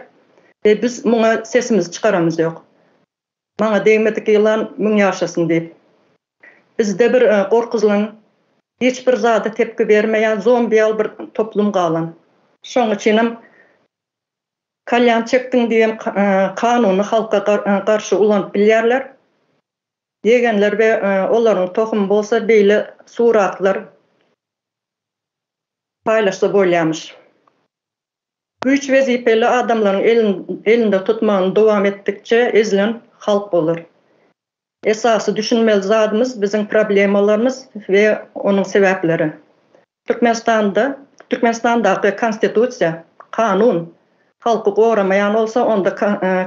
we biz muňa sesimizi çykaramyz ýok. Maňa degmedik ýylan müň ýaşasyn diýip. Bizde bir gorkuzylan hiç bir zada tepgi bermeýän zombi ýaly bir toplum galan. Şoň üçinem Kalýan çekdiň diýen kanuny halka garşy ulanyp bilýärler. Ýegenler we olaryň tohumy bolsa beýle suratlar. Paýlaşsa bolýamyş. Güýç wezipeli adamlaryň elinde tutmagyny dowam etdikçe ezilen halk bolar. Esasy düşünmeli zadymyz biziň problemalarymyz we onuň sebäpleri. Türkmenistanda Türkmenistandaky konstitusiýa, kanun halky goramaýan bolsa onda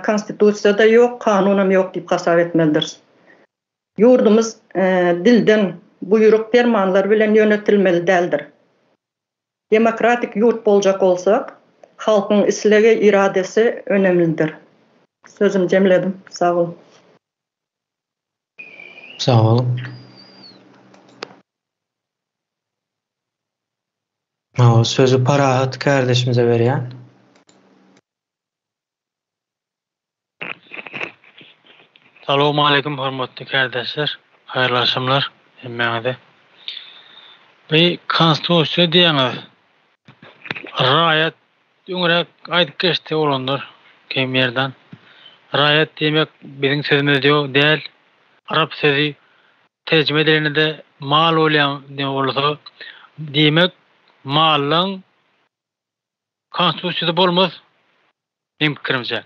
konstitusiýada ýok, kanunam ýok diýip hasap etmelidiris. Ýurdumyz dilden, buýruk permanlar bilen ýönetilmeli däldir. Demokratik ýurt boljak bolsak, halkyň islegi, iradesi önemlidir. Sözümi jemledim. Sag boluň. Sag boluň. Sözi Parahat kärdeşimize berýän. Salowmaleýkim hormatly kärdeşler, haýyrly agşamlar hemmäňize. Bu konstitusiýa diýýäňiz raýat öňräk aýdyp geçdi oglanlar Kerim Ýerdan. Raýat diýmek biziň sözümiz ýok däl, arap sözi terjime edilende-de mal bolýan diýen bolsa diýmek mallaň Konstitusiýada bolmaz meň pikirimçe.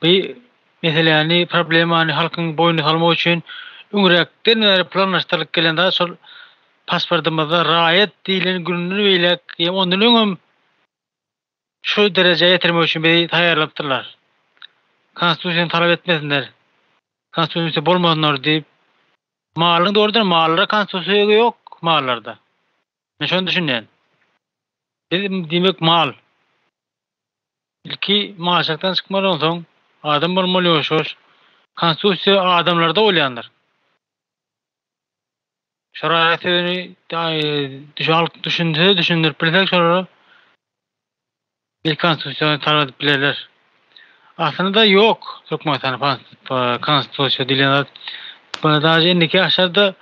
Bu meseläni, problemany halkyň boýnuna salmak üçin öňräkden bäri planlaşdyrylyp gelen zat şol pasportymyzda raýat diýlen gününden beýläk ýa ondan öňem şu derejä ýetirmek üçin bizi taýýarlapdyrlar. Konstitusiýany talap etmesinler, konstitusiýa bolmasynlar diýip. Malyň dogrudan mallara konstitusiýa ýok mallarda. Men şony düşünýän. Biz diýmek mal. Ilki malçylykdan çykmaly onsoň adam bolmaly ýoş ýoş. Konstitusiýa adamlarda bolýandyr. Şu raýat sözüni halk düşünse düşündirip bilsek şolara Bir konstitusiýany talap edip bilerler. Aslynda ýok Türkmenistanda konstitusiýa diýlen zat. Daže indiki ýaşlarda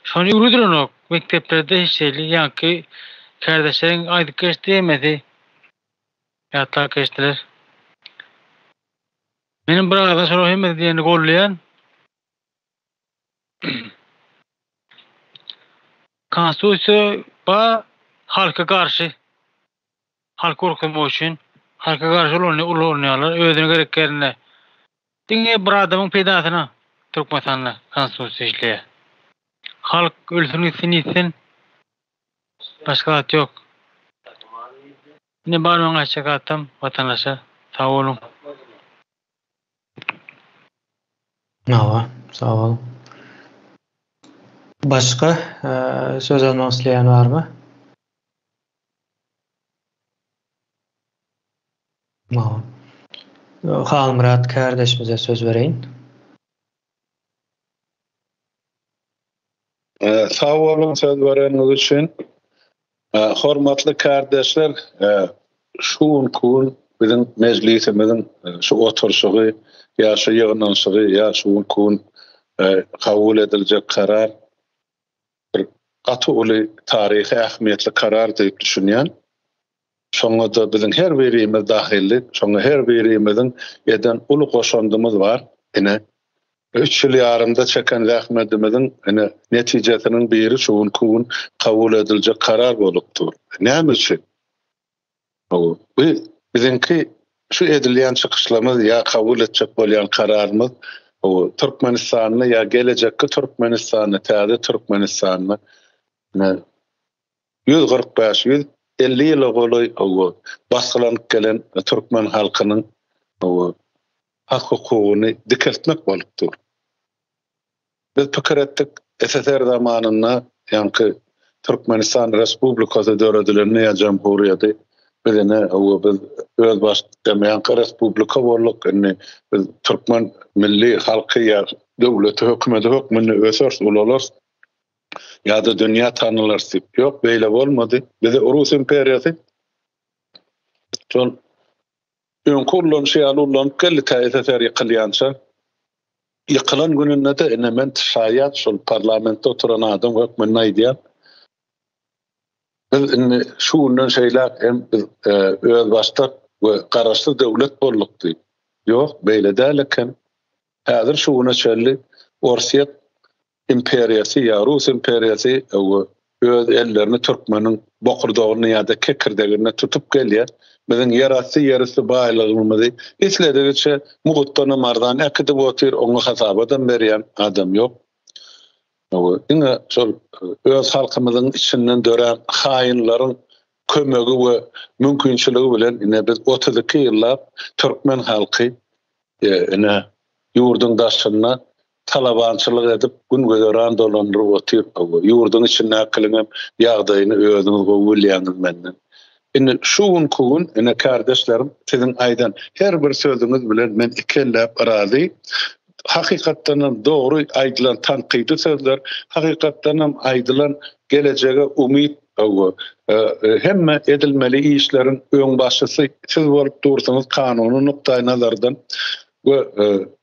şony öwredilenok mekdeplerde hiç hili ýaňky kärdeşleriň aýdyp geçdi hemmesi ýatlap geçdiler. Menem bir aradan şolar hemmesi diýenini gollaýan. Konstitusiýa ba halka garşy. Halky gorkuzmak üçin halka garşy ulanýarlar özüne gerek ýerinde. Diňe bir adamyň peýdasyna Türkmenistanda konstitusiýa işleýär. Halk ölsün gitsin ýitsin başga zat ýok. Ine bar meň aýtjak zatym watandaşlar sag boluň. Hawa, sag bol. Başga söz almak isleýän barmy? Halmyrat kärdeşimize söz bereýin. Sag boluň söz bereniňiz üçin. Hormatly kärdeşler, şu günki gün biziň mejlisimiziň şu oturyşygy ýa şu ýygnanyşygy ýa şu günki gün kabul ediljek karar bir gaty uly taryhy ähmiýetli karar diýip düşünýän. Şoňa-da biziň her birimiz dahylly, şoňa her birimiziň eden uly goşandymyz bar. Ine, üç ýyl ýarymda çeken zähmedimiziň ine netijesiniň biri şu günki gün kabul ediljek karar bolup dur. Näme üçin? Bu biziňki şu edilýän çykyşlarymyz ýa kabul etjek bolýan kararymyz bu Türkmenistanda ýa gelejekki Türkmenistanda, täze Türkmenistanda 145, 150 ýyla golaý basgylanyp gelen türkmen halkynyň hak-hukugyny dikeltmek bolup dur. Biz pikir etdik, SSR zamanynda ýaňky Türkmenistan Respublikasy döredilende ýa Jamhuriýeti biz ine hawa biz özbaşdak ýaňky respublika bolduk, indi biz türkmen milli halky ýa döwleti hökümeti hökmünde öseris, ulalarys ýa-da dünýä tanylarys diýip. Ýok, beýle bolmady. Bizi Rus imperiýasy şol öňki ullanyşy ýaly ullanyp geldi tä SSR ýykylýança. Ýykylan gününde-de ine men şaýat şol parlamentde oturan adam hökmünde aýdýan. Biz indi şu günden şeýläk hem biz e, özbaşdak we garaşsyz döwlet bolduk diýip. Ýok, beýle däl eken. Häzir şu güne çenli Orsýet imperiýasy ýa Rus imperiýasy öz ellerini türkmeniň. bokurdagyny ýa-da kekirdeginde tutup gelýär. Biziň ýerasty, ýerüsti baýlygymyzy isledigiçe mugutdanam arzan äkidip otyr, oňa hasabatam berýän adam ýok. Diňe şol öz halkymyzyň içinden dörän haýynlaryň kömegi we mümkinçiligi bilen ine biz 32 ýyllap türkmen halky ine ýurduň daşynda talabançylyk edip gün-güzeran dolandyryp otyr. Ýurduň içindäkiliňem ýagdaýyny özüňiz gowy bilýäňiz menden. Indi şu günki gün ine kardeşlerim siziň aýdan her bir sözüňiz bilen men ikelläp razy. Hakykatdanam dogry aýdylan tankydy sözler, hakykatdanam aýdylan gelejege umyt hawa hemme edilmeli işleriň öňbaşçysy siz bolup dursuňyz kanuny nukdaý nazardan we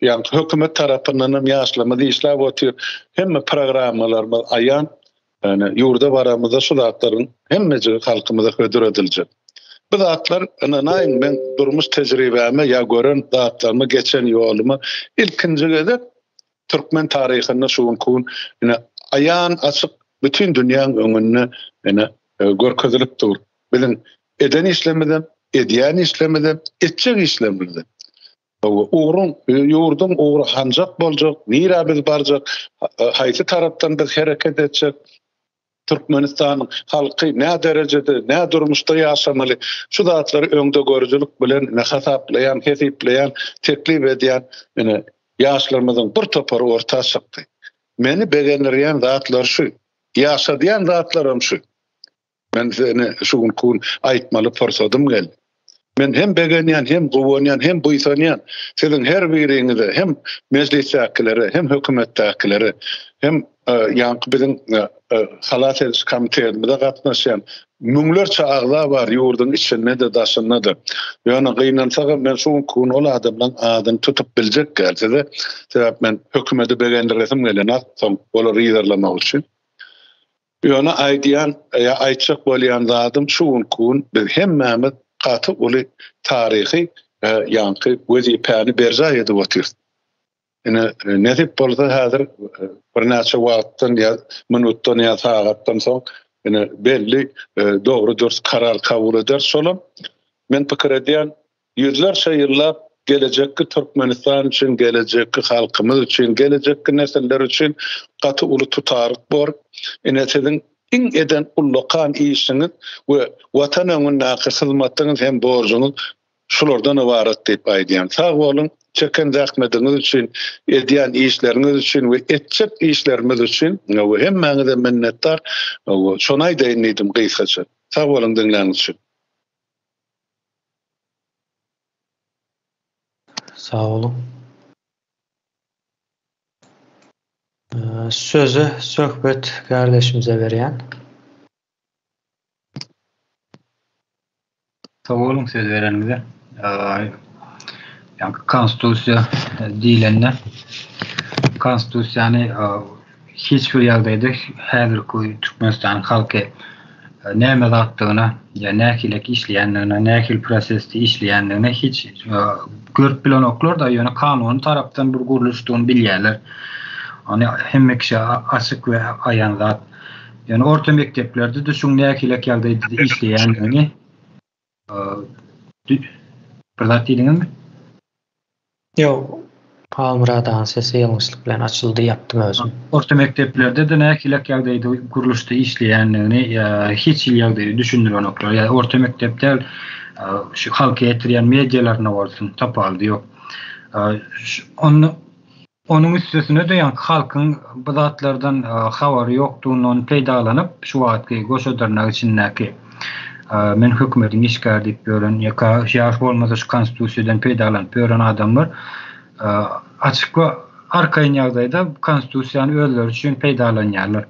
ýaňky hökümet tarapyndan hem ýaşlarymyz işläp otyr. Hemme programmalarymyz aýan. Ýani ýurda baramyzda şu zatlaryň hemmejigi halkymyza hödür ediljek. Bu zatlar ynanaýyň meň durmuş tejribäme ýa gören zatlaryma geçen ýoluma ilkinji gezek türkmen taryhynda şu günki gün ine aýan açyk bütin dünýäň öňünde ine görkezilip dur. Biziň eden işlerimizem, edýän işlerimizem, etjek işlerimizem. Ugruň, ýurduň ugry hanjak boljak, nirä biz barjak, haýsy tarapdan biz hereket etjek, Türkmenistanyň halky nä derejede, nä durmuşda ýaşamaly, şu zatlary öňdegörüjilik bilen ine hasaplaýan, hesipleýän, teklip edýän ine ýaşlarymyzyň bir topary orta çykdy. Meni begendirýän zatlar şu. Ýaşadýan zatlaram şu. Men size ine şu günki gün aýtmaly pursadym geldi. Men hem begenýän, hem guwanýan, hem buýsanýan siziň her biriňize, hem mejlisdäkilere, hem hökümetdäkilere, hem e, ýaňky biziň e, e, halas ediş komitetimize gatnaşýan müňlerçe agza bar ýurduň içinde-de, daşynda-da. Ýöne gynansagam men şu günki gün ol adamlaryň adyny tutup biljek däl size. Sebäp men hökümeti begendiresim gelenok, soň olary yzarlamak üçin. Ýöne aýdýan ýa aýtjak bolýan zadym şu günki gün biz hemmämiz gaty uly taryhy ýaňky wezipäni berjaý edip otyrys. Ine nesip bolsa häzir birnäçe wagtdan ýa minutdan ýa sagatdan soň ine belli dogry dürs karar kabul ederis şolam. Men pikir edýän Ýüzlerçe ýyllap gelejekki Türkmenistan üçin, gelejekki halkymyz üçin, gelejekki nesiller üçin gaty uly tutaryk bor. Ine siziň iň eden ullakan işiňiz we Watan öňündäki hyzmatyňyz hem borjuňyz şulardan ybarat diýip aýdýan. Sag boluň, çeken zähmediňiz üçin, edýän işleriňiz üçin we etjek işlerimiz üçin we hemmäňize minnetdar. Şony aýdaýyn diýdim gysgaça. Sag boluň diňläniňiz üçin. Sag boluň. Sözi Söhbet kardeşimize berýän. Sag boluň söz bereniňize. Ýa konstitusiýa diýlende konstitusiýany Hiç bir ýagdaýda häzirki Türkmenistanyň halky näme zatdygyna ýa nähilek işleýändigine, nähili prosesde işleýändigine hiç görüp bilenoklar-da, ýöne kanuny tarapdan bir gurluşdygyny bilýärler. Ony hemme kişä açyk we aýan zat. Ýöne orta mekdeplerde-de şuň nähilek ýagdaýda işleýändigini Bir zat diýdiňizmi? Ýok. Halmyrat agaň sesi ýalňyşlyk bilen açyldy, ýapdym özüm. Orta mekdeplerde-de nähilek ýagdaýda gurluşda işleýändigini hiç hili ýagdaýda düşündirenoklar. Ýa orta mekdep däl, şu halka ýetirýän medialarynda bolsun, tapawudy ýok. Onda Onuň üstesine-de ýaňky halkyň bu zatlardan habary ýokdugyndan peýdalanyp, şu wagtky goşa dyrnak içindäki men hökümediň işgäri diýip ýören ýa ýa bolmasa şu konstitusiýadan peýdalanyp ýören adamlar açyk we arkaýyn ýagdaýda konstitusiýany özleri üçin peýdalanýarlar.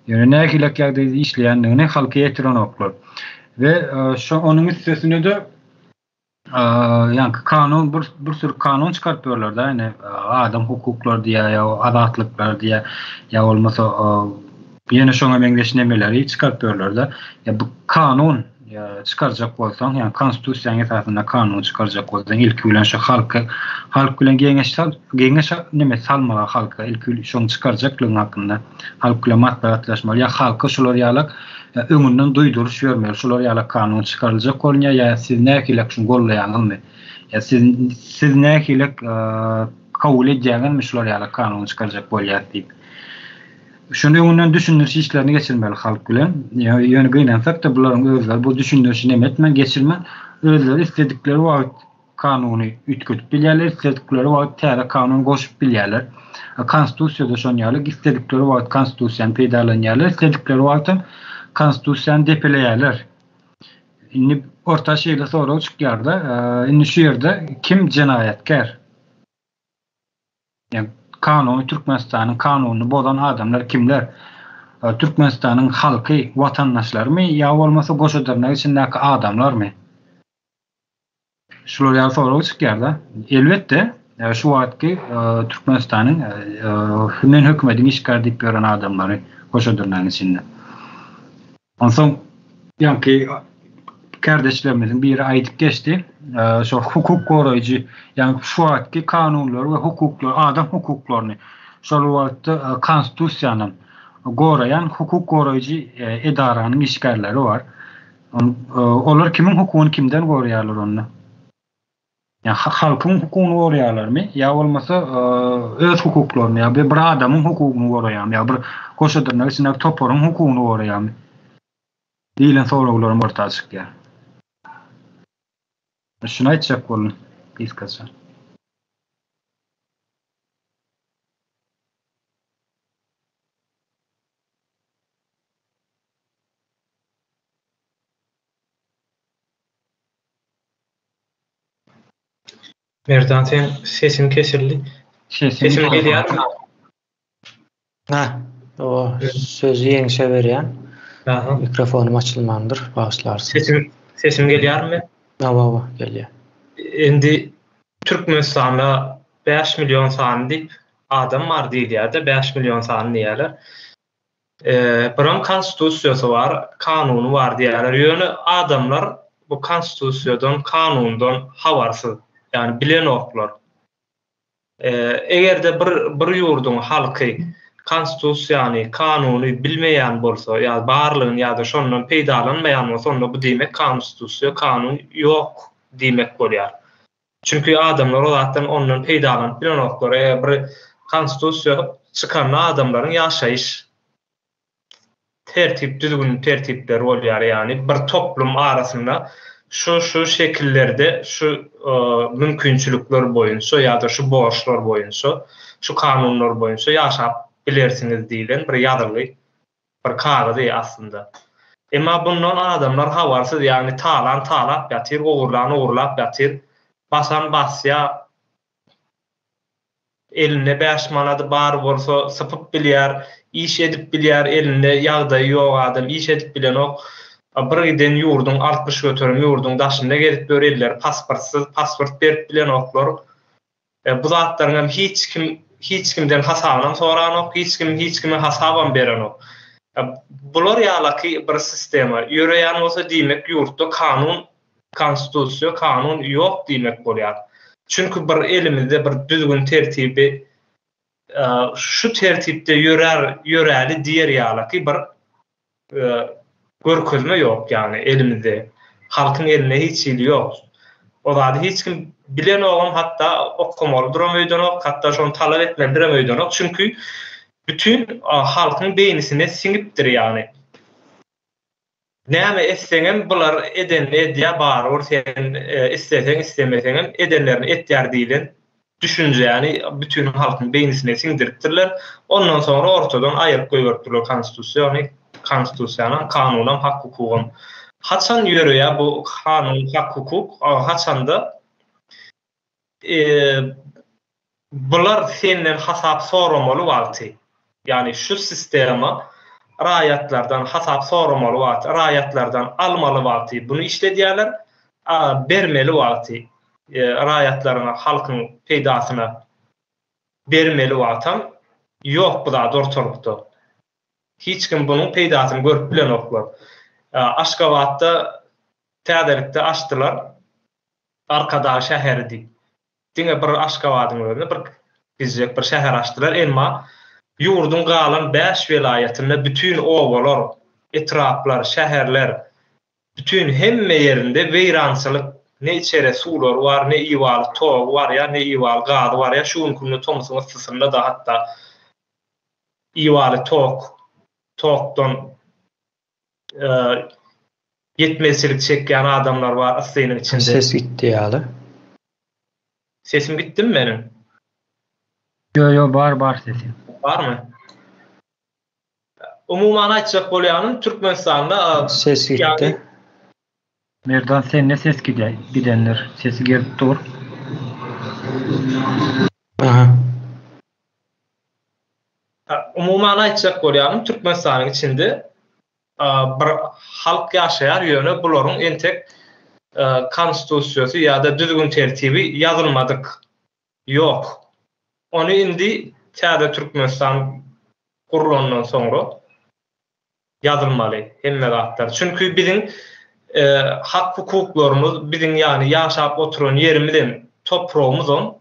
Ýöne nähilek ýagdaýda işleýändigini halka ýetirenoklar. We şo onuň üstesine-de Ýaňky kanun bir bir sürü kanun çykaryp ýörler-de, ýani adam hukuklary diýýär ýa azatlyklary diýýär, ýa bolmasa ýene şoňa meňzeş nemeleri çykaryp ýörler-de. Ýa bu kanun çykarjak bolsaň, ýa konstitusiýanyň esasynda kanun çykarjak bolsaň, ilki bilen şu halky halk bilen geňeş sal, geňeş neme salmaga halka ilki şoň çykarjaklygyň hakynda halk bilen maslahatlaşmaly ýa halka şular ýalak. Öňünden duýduryş bermeli, şular ýaly kanun çykaryljak bolunýar ýa siz nähilek şuny gollaýaňyzmy? Ýa siz siz nähilek kabul edýäňizmi şular ýaly kanun çykarjak bolýas diýip. Şuny öňünden düşündiriş işlerini geçirmeli halk bilen. Ýöne gynansak-da bularyň özleri bu düşündirişi neme etmän, geçirmän, özleri isledikleri wagt kanuny üýtgedip bilýärler, isledikleri wagt täze kanun goşup bilýärler. Konstitusiýada şon ýaly, isledikleri wagt konstitusiýany peýdalanýarlar, isledikleri wagtam konstitusiýany depeleýärler. Indi orta şeýle sorag çykýar-da, indi şu ýerde kim jenaýatkär? Ýa kanuny Türkmenistanyň kanunyny bozan adamlar kimler? Türkmenistanyň halky, watandaşlarymy ýa bolmasa goşa dyrnak içindäki adamlarmy? Şular ýaly sorag çykýar-da. Elbetde, şu wagtky Türkmenistanyň men hökümediň işgäri diýip ýören adamlary goşa dyrnagyň içinde. Onsoň ýaňky kärdeşlerimiziň biri aýdyp geçdi, şo hukuk goraýjy, ýagny şu wagtky kanunlary we hukuklary, adam hukuklaryny şol wagtda konstitusiýany goraýan hukuk goraýjy edaranyň işgärleri bar. Olar kimiň hukugyny kimden goraýarlar onda? Ýa halkyň hukugyny goraýarlarmy? Ýa bolmasa öz hukuklaryny, ýa bir adamyň hukugyny goraýarmy? Ýa bir goşa dyrnak içindäki toparyň hukugyny goraýarmy? Diýlen soraglaram orta çykýar. Şuny aýtjak boldum gysgaça. Merdan sen sesiň kesildi. Sesim gelýärmi? Ha, o sözi ýeňşe berýän. Aha. Mikrofonym açylmandyr, bagyşlarsyň. Sesim sesim gelýärmi? Hawa, hawa, gelýär. Indi Türkmenistanda 5 million sany diýip adam bar diýilýär-de, 5 million sany diýýärler. Biram konstitusiýasy bar, kanuny bar diýýärler. Ýöne adamlar bu konstitusiýadan, kanundan habarsyz, ýagny bilenoklar. Eger-de bir bir ýurduň halky konstitusiýany, kanuny bilmeýän bolsa, ýa barlygyny ýa-da şondan peýdalanmaýan bolsa, onda bu diýmek konstitusiýa, kanun ýok diýmek bolýar. Çünki adamlar o zatdan ondan peýdalanyp bilenoklar. Eger bir konstitusiýa çykanda adamlaryň ýaşaýyş tertip düzgün tertipleri bolýar. Ýagny bir toplum arasynda şu şu şekillerde şu mümkinçilikler boýunça ýa-da şu borçlar boýunça şu kanunlar boýunça ýaşap bilersiňiz diýlen bir ýazylgy Bir kagyzy aslynda. Emma bundan adamlar habarsyz, ýagny talan talap ýatyr, ogurlan ogurlap ýatyr, basan basýa, elinde bäş manady bar bolsa sypyp bilýär, iş edip bilýär, elinde ýagdaýy ýok adam iş edip bilenok, bir giden ýurduň 60% ýurduň daşynda gezip ýör, elleri pasportsyz, pasport berip bilenoklar. Bu zatlaryň hem hiç kim hiç kimden hasabynam soranok, hiç kim hiç kime hasabam berenok. Bular ýalaky bir sistema ýöreýän bolsa diýmek ýurtda kanun konstitusiýa kanun ýok diýmek bolýar. Çünki bir elimizde bir düzgün tertibi şu tertipde ýörär ýöräli diýer ýalaky bir görkezme ýok ýagny elimizde. Halkyň elinde hiç hili ýok. O zady hiç kim bilenogam hatda okamalydyram öýdenok, hatda şony talap etmelidirem öýdenok. Çünki bütin halkyň beýnisine siňipdir ýagny. Näme etseňem bular edenini edýär barybir sen isleseň islemeseňem edenlerini etýär diýlen düşünjäni bütin halkyň beýnisine siňdiripdirler. Ondan soňra ortadan aýyryp goýberipdirler konstitusiýany, konstitusiýanam, kanunam, hak-hukugam. Haçan ýöreýär bu kanun, hak-hukuk? Haçanda bular senden hasap soramaly wagty, ýagny şu sistema raýatlardan hasap soramaly wagty, raýatlardan almaly wagty buny işledýärler, bermeli wagty raýatlaryň, halkyň peýdasyna bermeli wagtam ýok bu zat ortalykda. Hiç kim bunuň peýdasyny görüp bilenoklar. Aşgabatda täzelikde açdylar Arkadag şäheri diýip. Diňe bir Aşgabadyň özünde bir gijek bir şäher açdylar. Emma ýurduň galan 5 welaýatynda bütin obalar. etraplar, şäherler, bütin hemme ýerinde weýrançylyk, ne içere suwlary bar, ne iwaly togy barýar, ne iwaly gazy barýar, şu günki günde tomusyň yssysynda-da hatda iwaly tok, tokdan ýetmezçilik çekýän adamlar bar yssynyň içinde. Ses gitdi ýaly. Sesim gitdimi meniň? Ýo ýo bar bar sesiň. Barmy? Umuman aýtjak bolýanym Türkmenistanda Ses gitdi. Merdan sende ses gidendir. Sesi gelip dur. Aha. Umuman aýtjak bolýanym Türkmenistanyň içinde bir halk ýaşaýar ýöne bularyň entek konstitusiýasy ýa-da düzgün tertibi ýazylmadyk ýok. Ony indi täze Türkmenistan gurlandan soňra ýazylmaly hemme zatlar. Çünki biziň hak hukuklarymyz biziň ýagny ýaşap oturan ýerimizem topragymyzam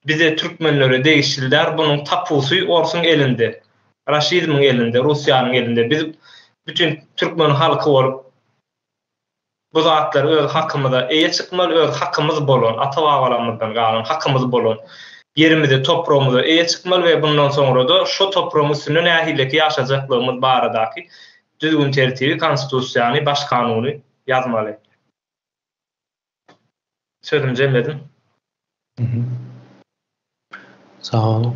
bize türkmenlere degişli däl bunuň tapusy orsuň elinde raşizmiň elinde russiýanyň elinde biz bütin türkmen halky bolup bu zatlary öz hakymyza eýe çykmaly, öz hakymyz bolan, ata-babalarymyzdan galan hakymyz bolan ýerimize, topragymyza eýe çykmaly we bundan soňra-da şo topragyň üstünde nähileki ýaşajaklygymyz baradaky düzgün-tertibi, konstitusiýany, baş kanuny ýazmaly. Sözümi jemledim. Sag boluň.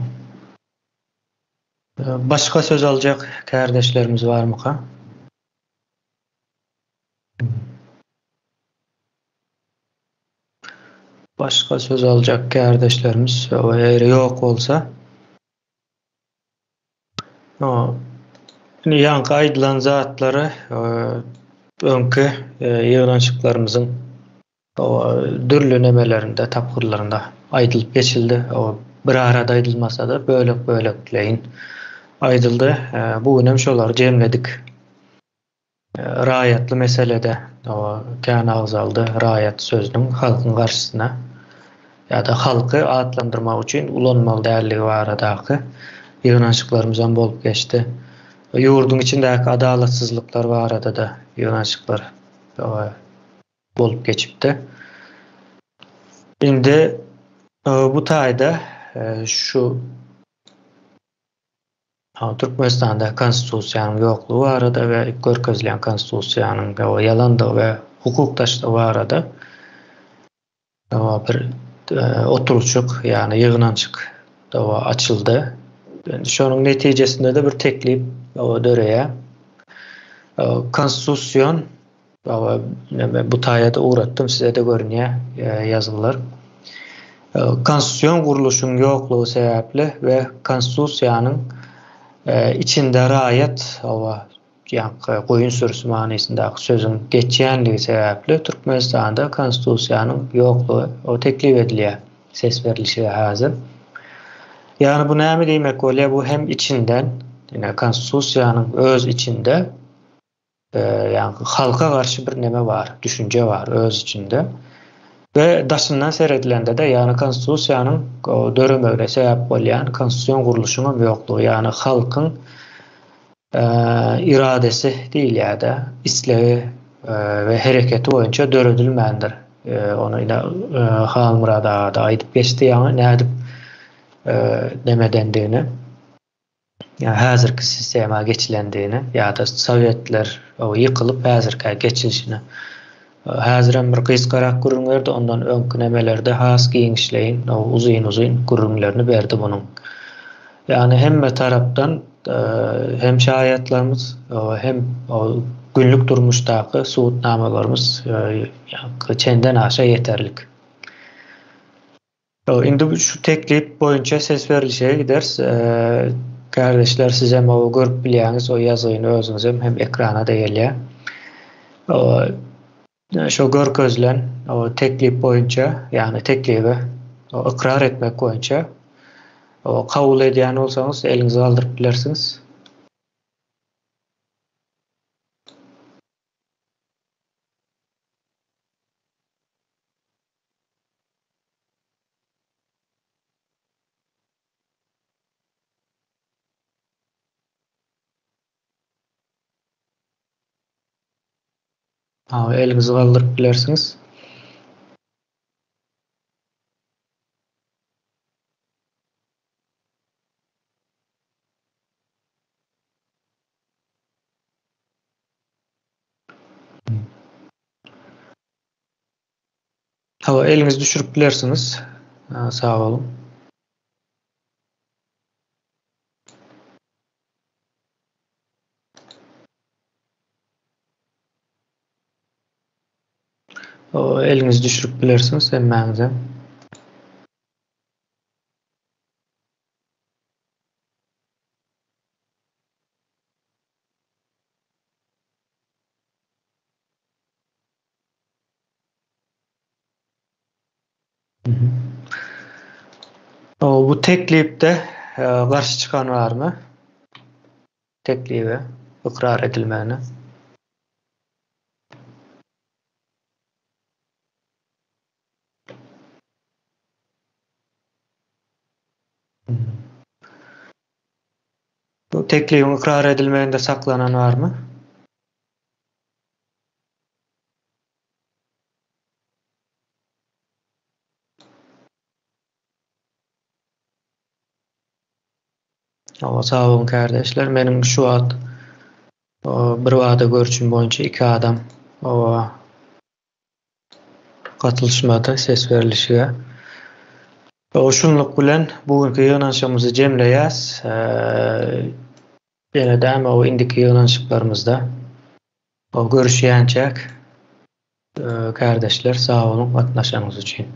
Başga söz aljak kärdeşlerimiz barmyka? Başga söz aljak kärdeşlerimiz eger ýok bolsa, indi ýaňky aýdylan zatlary öňki ýygnanyşyklarymyzyň dürli nemelerinde, tapgyrlarynda aýdylyp geçildi. Bir arada aýdylmasa-da, bölek-bölekleýin aýdyldy. Bu gün hem şolary jemledik. Raýatly meselede kän agzaldy, raýat sözüniň halkyň garşysyna ýa-da halky atlandyrmak üçin ulanmaly däldigi baradaky ýygnanyşyklarymyzam bolup geçdi. Ýurduň içindäki adalatsyzlyklar barada-da ýygnanyşyklar bolup geçipdi. Indi bu taýda şu Türkmenistanda konstitusiýanyň ýoklugy barada we görkezilýän konstitusiýanyň ýalandygy we hukuk daşdygy barada bir oturylyşyk, ýagny ýygnanyşyk açyldy. Şonuň netijesinde-de bir teklip döreýär. Konstitusion Baba, men bu taýa-da ugratdym, size-de görünýär ýazgylar. Konstitusion gurluşyň ýoklugy sebäpli we konstitusiýanyň içinde raýat, hawa, ýaňky goýun sürüsi manysyndaky sözüň geçýänligi sebäpli Türkmenistanda konstitusiýanyň ýoklugy teklip edilýär ses berlişige häzir. Ýagny bu näme diýmek bolýar? Bu hem içinden, ine konstitusiýanyň öz içinde Ýagny halka garşy bir neme bar, düşünje bar öz içinde. We daşyndan seredilende-de, ýagny konstitusiýanyň döremegine sebäp bolýan konstitusion gurluşyň hem ýoklugy, ýagny halkyň iradesi diýilýär-de, islegi we hereketi boýunça döredilmändir. Ony ine Halmyrat aga-da aýdyp geçdi, ýagny nädip nemedendigini. Häzirki sistema geçilendigini ýa-da sowetler ýykylyp häzirkä geçilişini häzirem bir gysgarak gürrüň berdi, ondan öňki nemelerde has giňişleýin, uzyn-uzyn gürrüňlerini berdi munuň. Ýagny hemme tarapdan hem şaýatlarymyz hem günlük durmuşdaky subutnamalarymyz çenden aşa ýeterlik. Indi şu teklip boýunça ses berilişige gideris. Kärdeşler sizem o görüp bilýäňiz o ýazgyny özüňizem hem ekrana-da gelýär. Şo görkezilen o teklip boýunça, ýagny teklibi ykrar etmek boýunça kabul edýän bolsaňyz eliňizi galdyryp bilersiňiz. Hawa, eliňizi galdyryp bilersiňiz. Hawa, eliňizi düşürip bilersiňiz. Sag boluň. Eliňizi düşürip bilersiňiz hemmäňize. Bu teklipde garşy çykan barmy? Teklibe ykrar edilmegine. Bu teklibiň ykrar edilmeginde saklanan barmy? Hawa, sag boluň kärdeşler. Meniň şu wagt bir bada görüşüm boýunça iki adam hawa gatylyşmady ses berlişige. Şunluk bilen bu günki ýygnanyşygymyzy jemleýäs. Ýene däme o indiki ýygnanyşyklarymyzda görüşýänçäk kärdeşler sag boluň gatnaşanyňyz üçin.